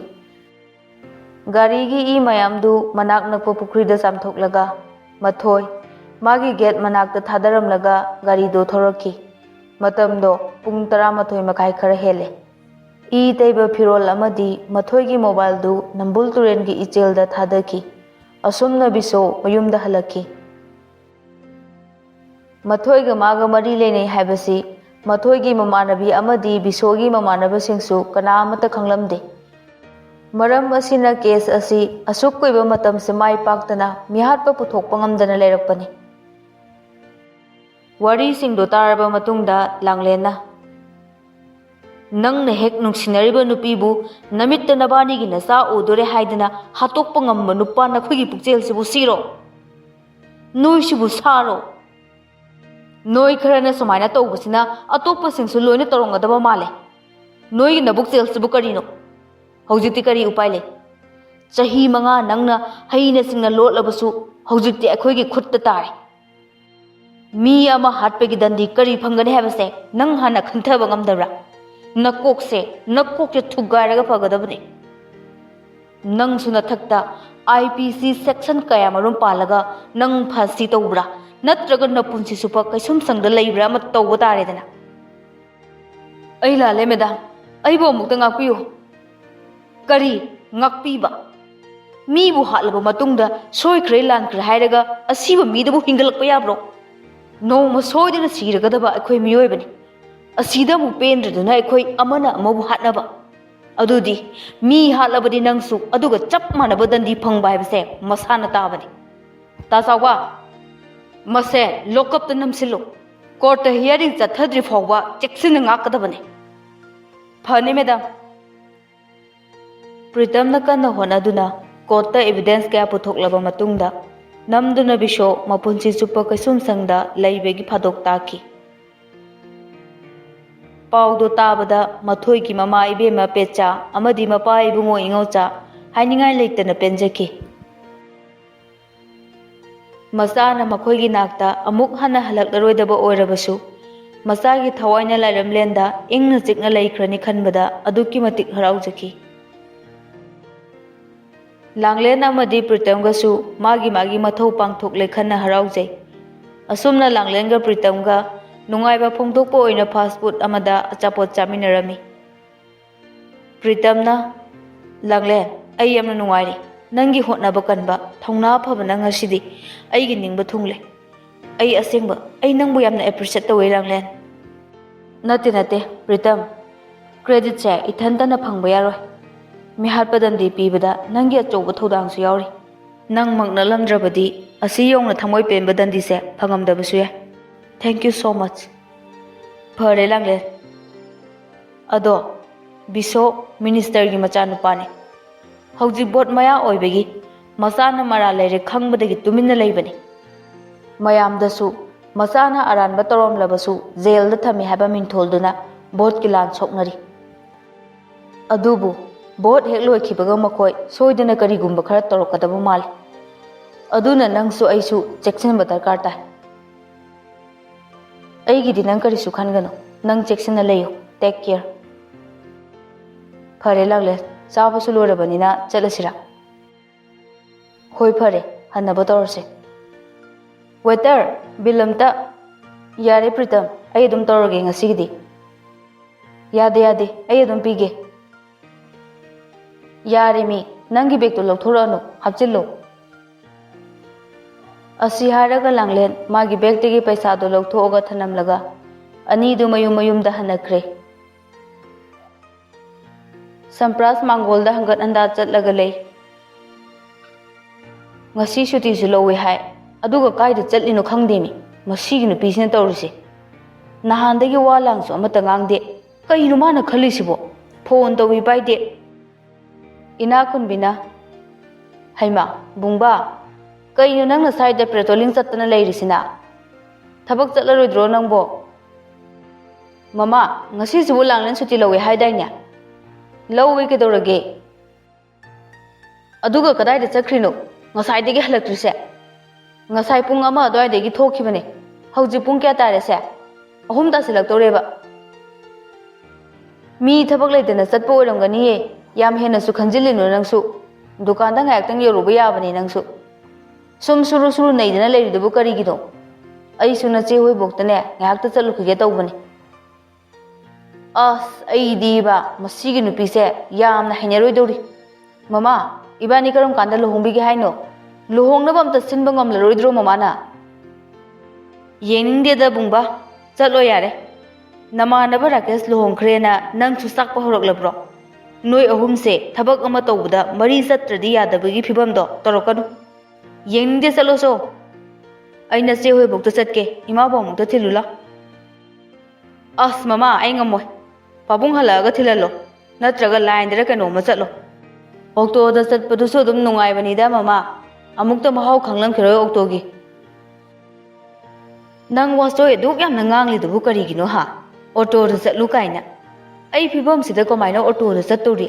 ꯒꯥꯔꯤꯒꯤ ꯏ ꯃꯌꯥꯝꯗꯨ ꯃꯅꯥꯛ ꯅꯛꯄ ꯄꯨꯈ꯭ꯔꯤꯗ ꯆꯥꯝꯊꯣꯛꯂꯒ ꯃꯊꯣꯏ ꯃꯥꯒꯤ ꯒꯦꯠ ꯃꯅꯥꯛꯇ ꯊꯥꯗꯔꯝꯂꯒ ꯒꯥꯔꯤꯗꯨ ꯊꯧꯔꯛꯈꯤ꯫ ꯃꯇꯝꯗꯣ ꯄꯨꯡ ꯇꯔꯥꯃꯥꯊꯣꯏ ꯃꯈꯥꯏ ꯈꯔ ꯍꯦꯜꯂꯦ꯫ ꯏ ꯇꯩꯕ ꯐꯤꯔꯣꯜ ꯑꯃꯗꯤ ꯃꯊꯣꯏꯒꯤ ꯃꯣꯕꯥꯏꯜꯗꯨ ꯅꯝꯕꯨꯜ ꯇꯨꯔꯦꯜꯒꯤ ꯏꯆꯦꯜꯗ ꯊꯥꯗꯈꯤ꯫ ꯑꯁꯨꯝꯅ ꯕꯤꯁꯣ ꯃꯌꯨꯝꯗ ꯍꯜꯂꯛꯈꯤ꯫ ꯃꯊꯣꯏꯒ ꯃꯥꯒ ꯃꯔꯤ ꯂꯩꯅꯩ ꯍꯥꯏꯕꯁꯤ ꯃꯊꯣꯏꯒꯤ ꯃꯃꯥꯟꯅꯕꯤ ꯑꯃꯗꯤ ꯕꯤꯁꯣꯒꯤ ꯃꯃꯥꯟꯅꯕꯁꯤꯡꯁꯨ ꯀꯅꯥ ꯑꯃꯠꯇ ꯈꯪꯂꯝꯗꯦ꯫ ꯃꯔꯝ ꯑꯁꯤꯅ ꯀꯦꯁ ꯑꯁꯤ ꯑꯁꯨꯛ ꯀꯨꯏꯕ ꯃꯇꯝꯁꯦ ꯃꯥꯏ ꯄꯥꯛꯇꯅ ꯃꯤꯍꯥꯠꯄ ꯄꯨꯊꯣꯛꯄ ꯉꯝꯗꯅ ꯂꯩꯔꯛꯄꯅꯤ꯫ ꯋꯥꯔꯤꯁꯤꯡꯗꯣ ꯇꯥꯔꯕ ꯃꯇꯨꯡꯗ ꯂꯥꯡꯂꯦꯟꯅ, "ꯅꯪꯅ ꯍꯦꯛ ꯅꯨꯡꯁꯤꯅꯔꯤꯕ ꯅꯨꯄꯤꯕꯨ ꯅꯃꯤꯠꯇ ꯅꯕꯥꯅꯤꯒꯤ ꯅꯆꯥ ꯎꯗꯣꯔꯦ ꯍꯥꯏꯗꯅ ꯍꯥꯠꯇꯣꯛꯄ ꯉꯝꯕ ꯅꯨꯄꯥ ꯅꯈꯣꯏꯒꯤ ꯄꯨꯛꯆꯦꯜꯁꯤꯕꯨ ꯁꯤꯔꯣ? ꯅꯣꯏꯁꯤꯕꯨ ꯁꯥꯔꯣ? ꯅꯣꯏ ꯈꯔꯅ ꯁꯨꯃꯥꯏꯅ ꯇꯧꯕꯁꯤꯅ ꯑꯇꯣꯞꯄꯁꯤꯡꯁꯨ ꯂꯣꯏꯅ ꯇꯧꯔꯝꯒꯗꯕ ꯃꯥꯜꯂꯦ꯫ ꯅꯣꯏꯒꯤ ꯅꯕꯨꯛꯆꯦꯜꯁꯤꯕꯨ ꯀꯔꯤꯅꯣ? ꯍꯧꯖꯤꯛꯇꯤ ꯀꯔꯤ ꯎꯄꯥꯏ ꯂꯩ? ꯆꯍꯤ ꯃꯉꯥ ꯅꯪꯅ ꯍꯩꯅ ꯁꯤꯡꯅ ꯂꯣꯠꯂꯕꯁꯨ ꯍꯧꯖꯤꯛꯇꯤ ꯑꯩꯈꯣꯏꯒꯤ ꯈꯨꯠꯇ ꯇꯥꯔꯦ꯫ ꯃꯤ ꯑꯃ ꯍꯥꯠꯄꯒꯤ ꯗꯟꯗꯤ ꯀꯔꯤ ꯐꯪꯒꯅꯤ ꯍꯥꯏꯕꯁꯦ ꯅꯪ ꯍꯥꯟꯅ ꯈꯟꯊꯕ ꯉꯝꯗꯕ꯭ꯔꯥ? ꯅꯀꯣꯛꯁꯦ, ꯅꯀꯣꯛꯁꯦ ꯊꯨꯒꯥꯏꯔꯒ ꯐꯒꯗꯕꯅꯤ꯫ ꯅꯪꯁꯨ ꯅꯊꯛꯇ I P C section ꯀꯌꯥ ꯃꯔꯨꯝ ꯄꯥꯜꯂꯒ ꯅꯪ ꯐꯥꯁꯤ ꯇꯧꯕ꯭ꯔꯥ? ꯅꯠꯇ꯭ꯔꯒ ꯅꯄꯨꯟꯁꯤ ꯆꯨꯞꯄ ꯀꯩꯁꯨꯝꯁꯪꯗ ꯂꯩꯕ꯭ꯔꯥ ꯑꯃ ꯇꯧꯕ ꯇꯥꯔꯦꯗꯅ꯫ ꯑꯩ ꯂꯥꯜꯂꯦ, ꯃꯦꯗꯥꯝ꯫ ꯑꯩꯕꯨ ꯑꯃꯨꯛꯇ ꯉꯥꯛꯄꯤꯌꯨ꯫ ꯀꯔꯤ ꯉꯥꯛꯄꯤꯕ? ꯃꯤꯕꯨ ꯍꯥꯠꯂꯕ ꯃꯇꯨꯡꯗ ꯁꯣꯏꯈ꯭ꯔꯦ ꯂꯥꯟꯈ꯭ꯔꯦ ꯍꯥꯏꯔꯒ ꯑꯁꯤꯕ ꯃꯤꯗꯨꯕꯨ ꯍꯤꯡꯒꯠꯂꯛꯄ ꯌꯥꯕ꯭ꯔꯣ? ꯅꯣꯡꯃ ꯁꯣꯏꯗꯅ ꯁꯤꯔꯒꯗꯕ ꯑꯩꯈꯣꯏ ꯃꯤꯑꯣꯏꯕꯅꯤ꯫ ꯑꯁꯤꯗ ꯑꯃꯨꯛ ꯄꯦꯟꯗ꯭ꯔꯗꯨꯅ ꯑꯩꯈꯣꯏ ꯑꯃꯅ ꯑꯃꯕꯨ ꯍꯥꯠꯅꯕ꯫ ꯑꯗꯨꯗꯤ ꯃꯤ ꯍꯥꯠꯂꯕꯗꯤ ꯅꯪꯁꯨ ꯑꯗꯨꯒ ꯆꯞ ꯃꯥꯟꯅꯕ ꯗꯟꯗꯤ ꯐꯪꯕ ꯍꯥꯏꯕꯁꯦ ꯃꯁꯥꯅ ꯇꯥꯕꯅꯤ꯫ ꯇꯥ ꯆꯥꯎꯕ, ꯃꯁꯦ ꯂꯣꯀꯞꯇ ꯅꯝꯁꯤꯜꯂꯨ꯫ ꯀꯣꯔꯠꯇ hearing ꯆꯠꯊꯗ꯭ꯔꯤ ꯐꯥꯎꯕ ꯆꯦꯛꯁꯤꯟꯅ ꯉꯥꯛꯀꯗꯕꯅꯤ꯫ ꯐꯅꯤ, ꯃꯦꯗꯥꯝ꯫ ꯄ꯭ꯔꯤꯇꯝꯅ ꯀꯟꯅ ꯍꯣꯠꯅꯗꯨꯅ ꯀꯣꯔꯠꯇ evidence ꯀꯌꯥ ꯄꯨꯊꯣꯛꯂꯕ ꯃꯇꯨꯡꯗ, ꯅꯝꯗꯨꯅ ꯕꯤꯁꯣ ꯃꯄꯨꯟꯁꯤ ꯆꯨꯞꯄ ꯀꯩꯁꯨꯝꯁꯪꯗ ꯂꯩꯕꯒꯤ ꯐꯥꯗꯣꯛ ꯇꯥꯈꯤ꯫ ꯄꯥꯎꯗꯣ ꯇꯥꯕꯗ ꯃꯊꯣꯏꯒꯤ ꯃꯃꯥ ꯏꯕꯦꯝꯃ ꯄꯦꯆꯥ ꯑꯃꯗꯤ ꯃꯄꯥ ꯏꯕꯨꯡꯉꯣ ꯏꯉꯧꯆꯥ ꯍꯥꯏꯅꯤꯡꯉꯥꯏ ꯂꯩꯇꯅ ꯄꯦꯟꯖꯈꯤ꯫ ꯃꯆꯥꯅ ꯃꯈꯣꯏꯒꯤ ꯅꯥꯛꯇ ꯑꯃꯨꯛ ꯍꯟꯅ ꯍꯜꯂꯛꯂꯔꯣꯏꯗꯕ ꯑꯣꯏꯔꯕꯁꯨ, ꯃꯆꯥꯒꯤ ꯊꯋꯥꯏꯅ ꯂꯥꯏꯔꯝꯂꯦꯟꯗ ꯏꯪꯅ ꯆꯤꯛꯅ ꯂꯩꯈ꯭ꯔꯅꯤ ꯈꯟꯕꯗ ꯑꯗꯨꯛꯀꯤ ꯃꯇꯤꯛ ꯍꯔꯥꯎꯖꯈꯤ꯫ ꯂꯥꯡꯂꯦꯟ ꯑꯃꯗꯤ ꯄ꯭ꯔꯤꯇꯝꯒꯁꯨ ꯃꯥꯒꯤ ꯃꯥꯒꯤ ꯃꯊꯧ ꯄꯥꯡꯊꯣꯛꯂꯦ ꯈꯟꯅ ꯍꯔꯥꯎꯖꯩ꯫ ꯑꯁꯨꯝꯅ ꯂꯥꯡꯂꯦꯟꯒ ꯄ꯭ꯔꯤꯇꯝꯒ ꯅꯨꯡꯉꯥꯏꯕ ꯐꯣꯡꯗꯣꯛꯄ ꯑꯣꯏꯅ fast food ꯑꯃꯗ ꯑꯆꯥꯄꯣꯠ ꯆꯥꯃꯤꯟꯅꯔꯝꯃꯤ꯫ ꯄ꯭ꯔꯤꯇꯝꯅ, "ꯂꯥꯡꯂꯦꯟ, ꯑꯩ ꯌꯥꯝꯅ ꯅꯨꯡꯉꯥꯏꯔꯦ꯫ ꯅꯪꯒꯤ ꯍꯣꯠꯅꯕ ꯀꯟꯕ, ꯊꯧꯅꯥ ꯐꯕꯅ ꯉꯁꯤꯗꯤ ꯑꯩꯒꯤ ꯅꯤꯡꯕ ꯊꯨꯡꯂꯦ꯫ ꯑꯩ ꯑꯁꯦꯡꯕ, ꯑꯩ ꯅꯪꯕꯨ ꯌꯥꯝꯅ appreciate ꯇꯧꯋꯦ, ꯂꯥꯡꯂꯦꯟ꯫" "ꯅꯠꯇꯦ, ꯅꯠꯇꯦ, ꯄ꯭ꯔꯤꯇꯝ꯫ Creditꯁꯦ ꯏꯊꯟꯇꯅ ꯐꯪꯕ ꯌꯥꯔꯣꯏ꯫ ꯃꯤꯍꯥꯠꯄ ꯗꯟꯗꯤ ꯄꯤꯕꯗ ꯅꯪꯒꯤ ꯑꯆꯧꯕ ꯊꯧꯗꯥꯡꯁꯨ ꯌꯥꯎꯔꯤ꯫ ꯅꯪꯃꯛ ꯅꯠꯂꯝꯗ꯭ꯔꯕꯗꯤ ꯑꯁꯤ ꯌꯧꯅ ꯊꯃꯣꯏ ꯄꯦꯟꯕ ꯗꯟꯗꯤꯁꯦ ꯐꯪꯉꯝꯗꯕꯁꯨ ꯌꯥꯏ꯫ Thank you so much꯫ ꯐꯔꯦ, ꯂꯥꯡꯂꯦꯟ꯫ ꯑꯗꯣ ꯕꯤꯁꯣ ministerꯒꯤ ꯃꯆꯥꯅꯨꯄꯥꯅꯤ꯫ ꯍꯧꯖꯤꯛ vote ꯃꯌꯥ ꯑꯣꯏꯕꯒꯤ ꯃꯆꯥꯅ ꯃꯔꯥꯜ ꯂꯩꯔꯦ ꯈꯪꯕꯗꯒꯤ ꯇꯨꯃꯤꯟꯅ ꯂꯩꯕꯅꯤ꯫ ꯃꯌꯥꯝꯗꯁꯨ ꯃꯆꯥꯅ ꯑꯔꯥꯟꯕ ꯇꯧꯔꯝꯂꯕꯁꯨ jailꯗ ꯊꯝꯃꯤ ꯍꯥꯏꯕ ꯃꯤꯡꯊꯣꯜꯗꯨꯅ voteꯀꯤ ꯂꯥꯟ ꯁꯣꯛꯅꯔꯤ꯫ ꯑꯗꯨꯕꯨ vote ꯍꯦꯛ ꯂꯣꯏꯈꯤꯕꯒ ꯃꯈꯣꯏ ꯁꯣꯏꯗꯅ ꯀꯔꯤꯒꯨꯝꯕ ꯈꯔ ꯇꯧꯔꯛꯀꯗꯕ ꯃꯥꯜꯂꯤ꯫ ꯑꯗꯨꯅ ꯅꯪꯁꯨ ꯑꯩꯁꯨ ꯆꯦꯛꯁꯤꯟꯕ ꯗꯔꯀꯥꯔ ꯇꯥꯏ꯫ ꯑꯩꯒꯤꯗꯤ ꯅꯪ ꯀꯔꯤꯁꯨ ꯈꯟꯒꯅꯨ꯫ ꯅꯪ ꯆꯦꯛꯁꯤꯟꯅ ꯂꯩꯌꯨ꯫ Take care. ꯐꯔꯦ ꯂꯥꯡꯂꯦꯟ, ꯆꯥꯕꯁꯨ ꯂꯣꯏꯔꯕꯅꯤꯅ ꯆꯠꯂꯁꯤꯔꯥ? ꯍꯣꯏ ꯐꯔꯦ, ꯍꯟꯅꯕ ꯇꯧꯔꯁꯦ꯫ Waiter, bill ꯑꯝꯇ꯫ ꯌꯥꯔꯦ ꯄ꯭ꯔꯤꯇꯝ, ꯑꯩ ꯑꯗꯨꯝ ꯇꯧꯔꯒꯦ ꯉꯁꯤꯒꯤꯗꯤ꯫ ꯌꯥꯗꯦ ꯌꯥꯗꯦ, ꯑꯩ ꯑꯗꯨꯝ ꯄꯤꯒꯦ꯫ ꯌꯥꯔꯦ ꯃꯤ, ꯅꯪꯒꯤ bag ꯇꯣ ꯂꯧꯊꯣꯔꯛꯑꯅꯨ, ꯍꯥꯞꯆꯤꯜꯂꯣ꯫ ꯑꯁꯤ ꯍꯥꯏꯔꯒ ꯂꯥꯡꯂꯦꯟ ꯃꯥꯒꯤ bag ꯇꯒꯤ ꯄꯩꯁꯥꯗꯣ ꯂꯧꯊꯣꯛꯑꯒ ꯊꯅꯝꯂꯒ ꯑꯅꯤꯗꯨ ꯃꯌꯨꯝ ꯃꯌꯨꯝꯗ ꯍꯟꯅꯈ꯭ꯔꯦ꯫ ꯁꯝꯄ꯭ꯔꯥꯁ ꯃꯥꯡꯒꯣꯜꯗ ꯍꯪꯒꯠ ꯍꯟꯗꯥ ꯆꯠꯂꯒ ꯂꯩ꯫ ꯉꯁꯤ ꯁꯨꯇꯤꯁꯨ ꯂꯧꯋꯦ ꯍꯥꯏ, ꯑꯗꯨꯒ ꯀꯥꯏꯗ ꯆꯠꯂꯤꯅꯣ ꯈꯪꯗꯦꯅꯦ ꯃꯁꯤꯒꯤ ꯅꯨꯄꯤꯁꯤꯅ ꯇꯧꯔꯤꯁꯦ꯫ ꯅꯍꯥꯟꯗꯒꯤ ꯋꯥ ꯂꯥꯡꯁꯨ ꯑꯃꯠꯇ ꯉꯥꯡꯗꯦ꯫ ꯀꯩꯅꯣ ꯃꯥꯅ ꯈꯜꯂꯤꯁꯤꯕꯣ? Phone ꯇꯧꯏ ꯄꯥꯏꯗꯦ꯫ ꯏꯅꯥꯛ ꯈꯨꯟꯕꯤꯅ, "ꯍꯩꯃꯥ, ꯕꯨꯡꯕꯥ, ꯀꯩꯅꯣ ꯅꯪꯅ ꯁ꯭ꯋꯥꯏꯗ patrolling ꯆꯠꯇꯅ ꯂꯩꯔꯤꯁꯤꯅ? ꯊꯕꯛ ꯆꯠꯂꯔꯣꯏꯗ꯭ꯔꯣ ꯅꯪꯕꯣ?" "ꯃꯃꯥ, ꯉꯁꯤꯁꯤꯕꯨ ꯂꯥꯡꯂꯦꯟ ꯁꯨꯇꯤ ꯂꯧꯋꯦ ꯍꯥꯏꯗꯥꯏꯅꯦ?" "ꯂꯧꯋꯦ, ꯀꯩꯗꯧꯔꯒꯦ?" "ꯑꯗꯨꯒ ꯀꯗꯥꯏꯗ ꯆꯠꯈ꯭ꯔꯤꯅꯣ? ꯉꯁꯥꯏꯗꯒꯤ ꯍꯜꯂꯛꯇ꯭ꯔꯤꯁꯦ?" "ꯉꯁꯥꯏ ꯄꯨꯡ ꯑꯃ ꯑꯗꯨꯋꯥꯏꯗꯒꯤ ꯊꯣꯛꯈꯤꯕꯅꯦ꯫ ꯍꯧꯖꯤꯛ ꯄꯨꯡ ꯀꯌꯥ ꯇꯥꯔꯦꯁꯦ?" "ꯑꯍꯨꯝ ꯇꯥꯁꯤꯜꯂꯛꯇꯧꯔꯦꯕ꯫" "ꯃꯤ ꯊꯕꯛ ꯂꯩꯇꯅ ꯆꯠꯄ ꯑꯣꯏꯔꯝꯒꯅꯤꯌꯦ꯫ ꯌꯥꯝ ꯍꯦꯟꯅꯁꯨ ꯈꯟꯖꯤꯜꯂꯤꯅꯨ ꯅꯪꯁꯨ꯫ ꯗꯨꯀꯥꯟꯗ ꯉꯥꯏꯍꯥꯛꯇꯪ ꯌꯧꯔꯨꯕ ꯌꯥꯕꯅꯦ ꯅꯪꯁꯨ꯫ ꯁꯨꯝ ꯁꯨꯔꯨ ꯁꯨꯔꯨ ꯅꯩꯗꯅ ꯂꯩꯔꯤꯗꯨꯕꯨ ꯀꯔꯤꯒꯤꯅꯣ? ꯑꯩꯁꯨ ꯅꯆꯦ ꯍꯣꯏꯕꯣꯛꯇꯅꯦ ꯉꯥꯏꯍꯥꯛꯇ ꯆꯠꯂꯨꯈꯤꯒꯦ ꯇꯧꯕꯅꯦ꯫" ꯑꯁ, ꯑꯩꯗꯤꯕ ꯃꯁꯤꯒꯤ ꯅꯨꯄꯤꯁꯦ ꯌꯥꯝꯅ ꯍꯩꯅꯔꯣꯏꯗꯧꯔꯤ꯫ "ꯃꯃꯥ, ꯏꯕꯥꯅꯤ ꯀꯔꯝ ꯀꯥꯟꯗ ꯂꯨꯍꯣꯡꯕꯤꯒꯦ ꯍꯥꯏꯅꯣ? ꯂꯨꯍꯣꯡꯅꯕ ꯑꯝꯇ ꯁꯤꯟꯕ ꯉꯝꯂꯔꯣꯏꯗ꯭ꯔꯣ ꯃꯃꯥꯅ?" "ꯌꯦꯡꯅꯤꯡꯗꯦꯗ ꯕꯨꯡꯕꯥ, ꯆꯠꯂꯣ ꯌꯥꯔꯦ꯫ ꯅꯃꯥꯟꯅꯕ ꯔꯥꯀꯦꯁ ꯂꯨꯍꯣꯡꯈ꯭ꯔꯦꯅ ꯅꯪꯁꯨ ꯆꯥꯛꯄ ꯍꯧꯔꯛꯂꯕ꯭ꯔꯣ? ꯅꯣꯏ ꯑꯍꯨꯝꯁꯦ ꯊꯕꯛ ꯑꯃ ꯇꯧꯕꯗ ꯃꯔꯤ ꯆꯠꯇ꯭ꯔꯗꯤ ꯌꯥꯗꯕꯒꯤ ꯐꯤꯕꯝꯗꯣ ꯇꯧꯔꯛꯀꯅꯨ꯫ ꯌꯦꯡꯅꯤꯡꯗꯦ, ꯆꯠꯂꯣ ꯆꯣ꯫ ꯑꯩ ꯅꯆꯦ ꯍꯣꯏꯕꯣꯛꯇ ꯆꯠꯀꯦ, ꯏꯃꯥ ꯄꯥꯕꯨꯡꯗ ꯊꯤꯜꯂꯨ ꯂꯥꯎ꯫" "ꯑꯁ ꯃꯃꯥ, ꯑꯩ ꯉꯝꯃꯣꯏ꯫ ꯄꯥꯕꯨꯡ ꯍꯜꯂꯛꯑꯒ ꯊꯤꯜꯍꯜꯂꯣ, ꯅꯠꯇ꯭ꯔꯒ ꯂꯥꯏꯟꯗꯔ ꯀꯩꯅꯣꯝꯃ ꯆꯠꯂꯣ꯫" "ꯑꯣꯛꯇꯣꯗ ꯆꯠꯄꯗꯨꯁꯨ ꯑꯗꯨꯝ ꯅꯨꯡꯉꯥꯏꯕꯅꯤꯗ ꯃꯃꯥ, ꯑꯃꯨꯛꯇ ꯃꯍꯥꯎ ꯈꯪꯂꯝꯈꯤꯔꯣꯏ ꯑꯣꯛꯇꯣꯒꯤ꯫" "ꯅꯪ ꯋꯥꯆꯣꯏ ꯑꯗꯨꯛ ꯌꯥꯝꯅ ꯉꯥꯡꯂꯤꯗꯨꯕꯨ ꯀꯔꯤꯒꯤꯅꯣ ꯍꯥ? ꯑꯣꯇꯣꯗ ꯆꯠꯂꯨ ꯀꯥꯏꯅ꯫ ꯑꯩ ꯐꯤꯕꯝꯁꯤꯗ ꯀꯃꯥꯏꯅ ꯑꯣꯇꯣꯗ ꯆꯠꯇꯧꯔꯤ?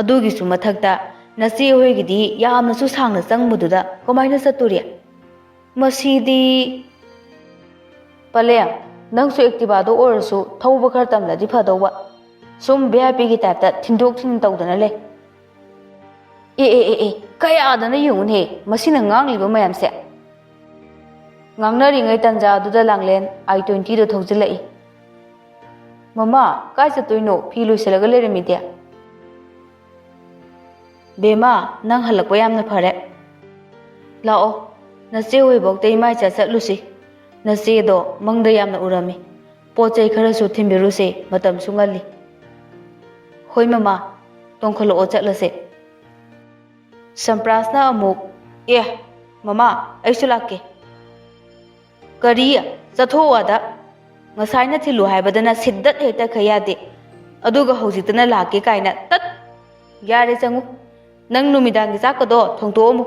ꯑꯗꯨꯒꯤꯁꯨ ꯃꯊꯛꯇ ꯅꯆꯦ ꯍꯣꯏꯒꯤꯗꯤ ꯌꯥꯝꯅꯁꯨ ꯁꯥꯡꯅ ꯆꯪꯕꯗꯨꯗ ꯀꯃꯥꯏꯅ ꯆꯠꯇꯣꯔꯤ? ꯃꯁꯤꯗꯤ꯫" "ꯄꯂꯦꯝ, ꯅꯪꯁꯨ ꯑꯦꯛꯇꯤꯚꯥꯗꯣ ꯑꯣꯏꯔꯁꯨ ꯊꯧꯕ ꯈꯔ ꯇꯝꯂꯗꯤ ꯐꯗꯧꯕ꯫ ꯁꯨꯝ ꯚꯤ ꯑꯥꯏ ꯄꯤꯒꯤ ꯇꯥꯏꯞꯇ ꯊꯤꯟꯗꯣꯛ ꯊꯤꯟꯖꯤꯟ ꯇꯧꯗꯅ ꯂꯩ꯫ ꯑꯦ ꯑꯦ ꯑꯦ ꯑꯦ, ꯀꯌꯥꯗꯅ ꯌꯦꯡꯉꯨꯅꯦ, ꯃꯁꯤꯅ ꯉꯥꯡꯂꯤꯕ ꯃꯌꯥꯝꯁꯦ꯫ ꯉꯥꯡꯅꯔꯤꯉꯩ ꯇꯟꯖꯥ ꯑꯗꯨꯗ ꯂꯥꯡꯂꯦꯟ ꯑꯥꯏ ꯇ꯭ꯋꯦꯟꯇꯤꯗꯣ ꯊꯧꯖꯤꯜꯂꯛꯏ꯫ "ꯃꯃꯥ, ꯀꯥꯏ ꯆꯠꯇꯣꯏꯅꯣ? ꯐꯤ ꯂꯣꯏꯁꯤꯜꯂꯒ ꯂꯩꯔꯝꯃꯤꯗꯤ?" "ꯕꯦꯝꯃ, ꯅꯪ ꯍꯜꯂꯛꯄ ꯌꯥꯝꯅ ꯐꯔꯦ꯫ ꯂꯥꯛꯑꯣ, ꯅꯆꯦ ꯍꯣꯏꯕꯣꯛꯇ ꯏꯃꯥ ꯏꯆꯥ ꯆꯠꯂꯨꯁꯤ꯫ ꯅꯆꯦꯗꯣ ꯃꯪꯗ ꯌꯥꯝꯅ ꯎꯔꯝꯃꯤ꯫ ꯄꯣꯠ ꯆꯩ ꯈꯔꯁꯨ ꯊꯤꯟꯕꯤꯔꯨꯁꯦ, ꯃꯇꯝꯁꯨ ꯉꯜꯂꯤ꯫" "ꯍꯣꯏ ꯃꯃꯥ, ꯇꯣꯡꯈꯠꯂꯛꯑꯣ, ꯆꯠꯂꯁꯦ꯫" ꯁꯝꯄ꯭ꯔꯥꯁꯅ ꯑꯃꯨꯛ, "ꯑꯦ, ꯃꯃꯥ, ꯑꯩꯁꯨ ꯂꯥꯛꯀꯦ꯫" "ꯀꯔꯤ? ꯆꯠꯊꯣꯛꯑꯣ ꯑꯗ꯫ ꯉꯁꯥꯏꯅ ꯊꯤꯜꯂꯨ ꯍꯥꯏꯕꯗꯅ ꯁꯤꯠꯗꯠ ꯍꯦꯛꯇ ꯈꯩ ꯌꯥꯗꯦ, ꯑꯗꯨꯒ ꯍꯧꯖꯤꯛꯇꯅ ꯂꯥꯛꯀꯦ ꯀꯥꯏꯅ, ꯇꯠ!" "ꯌꯥꯔꯦ, ꯆꯪꯉꯨ꯫ ꯅꯪ ꯅꯨꯃꯤꯗꯥꯡꯒꯤ ꯆꯥꯛꯀꯗꯣ ꯊꯣꯡꯇꯣꯛꯑꯝꯃꯨ,